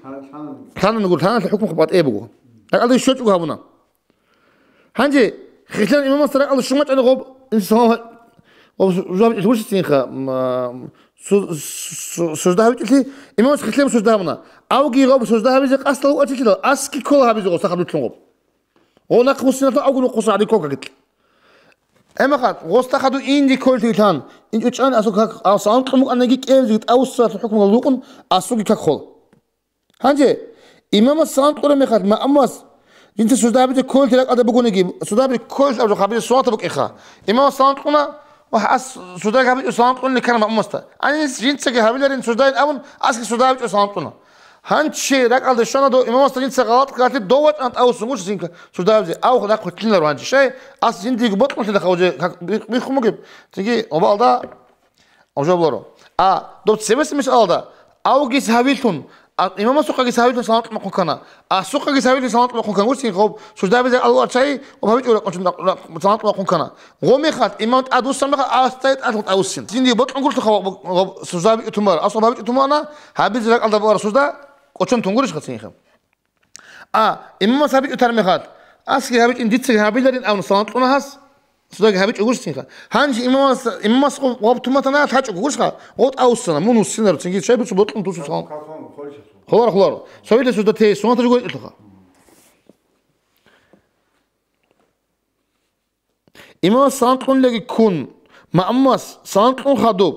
Лъана-, лъана-, лъана-, гури, лъаналъе хӀукму батӀи буго. РакӀалда щвечӀого гьабуна. Гьанже, хилъан имамасда ракӀалда щун бачӀана гъоб, инсан салам гьа-, гъоб жаваб ил вурсицинха, м, а, су-, су-, сужда гьабичӀелъи, имамас хилъан сужда гьабуна. Авги гъоб сужда гьабизе къасдал вукӀачилъидал, аски ккола гьабизе гъоса хадутлъун гъоб. Гъо нахъ муссиналъул авгун хъуса гӀадин ккола какилъ. Гьеб мехалъ, гъосда хадув инди кколлъи лъан, инчӀо чӀан асул как, а, салам кьун букӀанаги кӀевзиги тӀавуссалъул хӀукмугал рукъун асулги как хола. Гьанже, имамас салам кьураб мехалъ, маъмумас, жинца сужда гьабизе кколлъи ракӀалда бугониги, сужда гьабизе кколлъи абураб гьабизе суннатаб букӀиха. Имамас салам кьуна, ва ас сужда гьабичӀо салам кьунли ккана маъмумасда. Гьанис жинцаги гьабиларин суждайин абун, асги сужда гьабичӀо салам кьуна. Гьанчи ракӀалде щвана дов имамасда жинца гъалатӀ ккалъе дов вачӀан тӀавуссун гуш жинка сужда гьабизе. Ав нахъ хутӀлъинар гьанчи. Щай? Ас жиндиего бокьун лъила хавже как бих-, биххун бугеб. Цинги обалда Авжабларо. А доб цебес мисалда, авгис гьавилъун, а, имамасухъагис гьавилъун салам кьун ккана. Асухъагис гьавилъун салам кьун ккана. Гурсин хоб, сужда гьабизе алу арчай, ва гьавичӀо ракъун салам кьун ккана. Гъо мехалъ, имам тӀадвуссаб мехалъ, астай тӀад тӀавуссин. Цинги бокьун гурсу хаб-, хаб-, сужда гьабичӀо тумар, асухъ гьавичӀо тумана, гьабизе ракӀалда бугара сужда, кӀочон тун гурищха цинги хаб. А, имамас гьабичӀо тар мехалъ, асги гьабичӀин дицаги гьабиларин абун салам кьуна гьас, суждаги гьабичӀо гурсинха. Гьанже имамас, имамас гъоб туматана лъачӀого гурсха, гъо тӀавуссана, мун вуссинару, цинги чай буцу бокьун тусу салам. Холар, холар. Цавиле сужда те, суннаталъ гуритӀулъуха. Имамас салам кьунлъиги ккун, маъмумас салам кьун хадуб,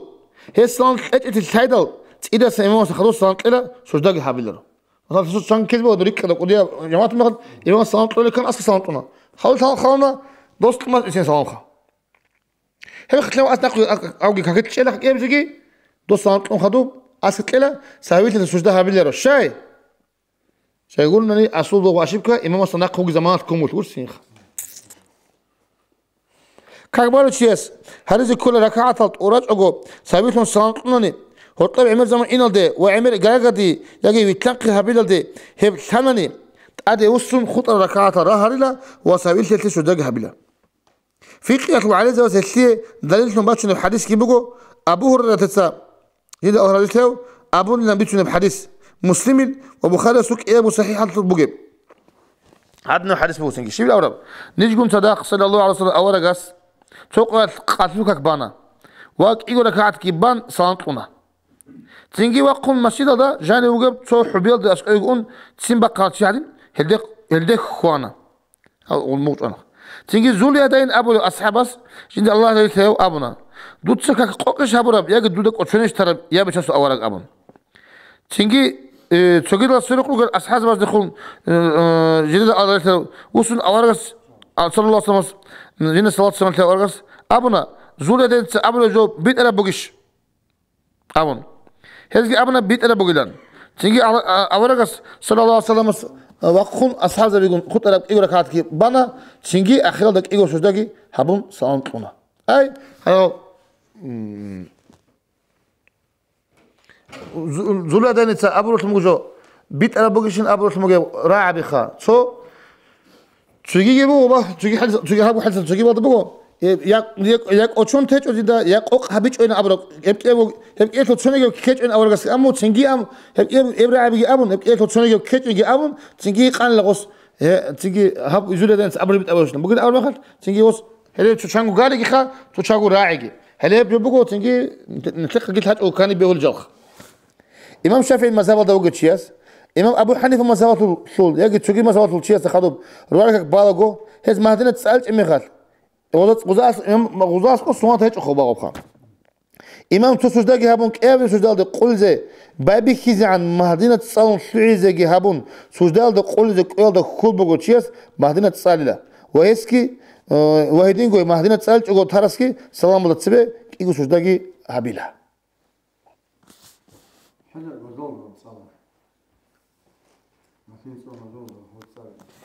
гьес салам кьечӀелъи лъайдал, цӀидасан имамас хадуб салам кьела, суждаги гьабиларо. Масала, цо цоцан ккезе бегьула рикӀкӀада кӀудияб жамагӀат мехалъ, имамас салам кьолел ккан, аскӀа салам кьуна. Хал-, хал-, халана, дос кьумас исен саламха. Гьеб хилъан ас нахъ авги какилъ чӀела кӀиябизеги, дос салам кьун хадуб, аскӀа кьела, сагьвилъиялъа сужда гьабиларо. Щай? Щайгурунани асул догъу ошибка имамасда нахъ гьуги заманалъ ккун вулъ гурсинха. Как барав чияс гьаризе ккола ракагӀатал тӀурачӀого сабилъун салам кьунани, гьоркьоб гӀемер заман иналде ва гӀемер гаргади яги вилълъанхъи гьабилалде гьеб лъанани, тӀаде вуссун хутӀарал ракагӀатал рагьарила ва сабилъиялъе суждаги гьабила. Фикъиялъул гӀалимзабаз гьелъие далиллъун бачунеб хӀадисги буго, Абу Гьурайратица, жинда Аллагь разилъаяв, абунилан бицунеб хӀадис, Муслимил ва Бухариясул кӀиябго сахӀихӀалъул бугеб. Гьадинаб хӀадис бугосинги, щибил авараг? Нижгун цадахъ, саллаллагьу гӀалайгьи ва саллам, аварагас цо къоялъ къалъул как бана ва кӀиго ракагӀатги бан салам кьуна. Цинги вахъун масжидалда жанив вугеб цо хӀубиялда аскӀовеги ун ццин бахъарал чи гьадин, гьелде, гьелде хьвана. Гьал гъулму чӀвана. Цинги Зул-Ядайн абулев асхӀабас, жинда Аллагь разилъаяв, абуна: «Дуца как къокъищ гьабураб яги дуда кӀочонищ тараб, я Бичасул авараг?» — абун. Цинги, э, цогидал сверухъ ругел асхӀабзабаздехун, э, э, жинда Аллагь разилъаяв, вуссун аварагас, а, саллаллагьу гӀалайгьи ва салламас, жинда салат-салам лъев аварагас абуна: «Зул-Ядайнца абулеб жо битӀараб бугищ?» — абун. Гьезги абуна битӀараб бугилан. Цинги а-, а-, аварагас, саллаллагьу гӀалайгьи ва салламас, а, вахъун асхӀабзабигун хутӀараб кӀиго ракагӀатги бана, цинги ахиралда кӀиго суждаги гьабун салам кьуна. Ай, гьав, м, Зу-, Зул-Ядайница абуралъун буго жо, битӀараб бугищин абуралъун бугеб рагӀабиха. Цо Цогиги буго, ва цоги хӀал-, цоги гьабго хӀалцал цоги балда буго. Э, я, я, я кӀочон течӀо дида, я къокъ гьабичӀойин абураб, гьеб кӀиябго, гьеб кӀиялъул цониги ккечӀойин аварагас, амма цинги ам, гьеб кӀияб-, гьеб рагӀабиги абун, гьеб кӀиялъул цониги ккечӀойинги абун, цинги къанила гъос, э, цинги гьаб изуледанец абураб битӀа бачӀуна. Бугин аварагас, цинги гъос, гьеле цо чанго гаригиха, цо чаго рагӀиги. Гьеле гьеб жо буго, цинги нилъехъаги лъачӀого ккани бегьулел жалха. Имам ШафигӀил мазгьабалда вугев чияс, имам Абу ХӀанифа мазгьабалъул, яги цоги мазгьабалъул чиясда хадуб, рураркак балаго, гьез Магьдинаца цӀалчӀеб мехалъ, гъуза-, гъуза-, имам, гъуза аскӀов суннат гьечӀо хъубагъубха. Имам цо суждаги гьабун, кӀиабилеб суждалде къулизе байбихьизегӀан Магьдинаца цӀалун лъугӀизеги гьабун, суждалде къулизе кӀвелда хьул буго чияс Магьдинаца цӀалила. Ва гьесги Э, ва гьединго Магьдина цӀалчӀого тарасги саламалда цебе кӀиго суждаги гьабила.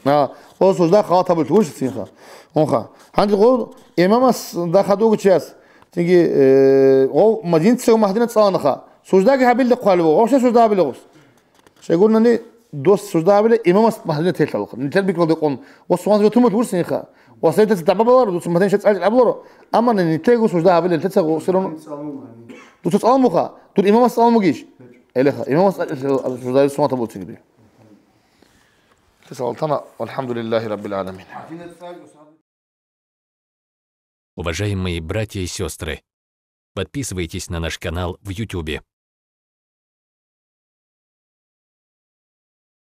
А, о, сужда халат гьабулев вугищ цинха. Унха. Гьанже гъов имамас дахадуго чияс. Цинги, э, гъов мадинцев Магьдина цӀаланаха. Суждаги гьабилда хъвалев, гъов сужда гьабилев гъус. Щайгурнани дос сужда гьабиле имамас Магьдина телъалха. Нилъер бикӀалде къон. Ва сугъан ветумал вурсинха. Ва сайтаца дагӀба баларо, дуца Магьдина цӀалчӀ абуларо. Амма нилъего сужда гьабиле, нилъеца гъусирон. Дуца цӀалмуха, дур имамас цӀалмугищ? Элеха, имамас цӀалчӀ сужда гьабиле суннат буцигиби. Тесалтана, валхамдулиллахи раббил аламин. Уважаемые братья и сестры, подписывайтесь на наш канал в Ютубе.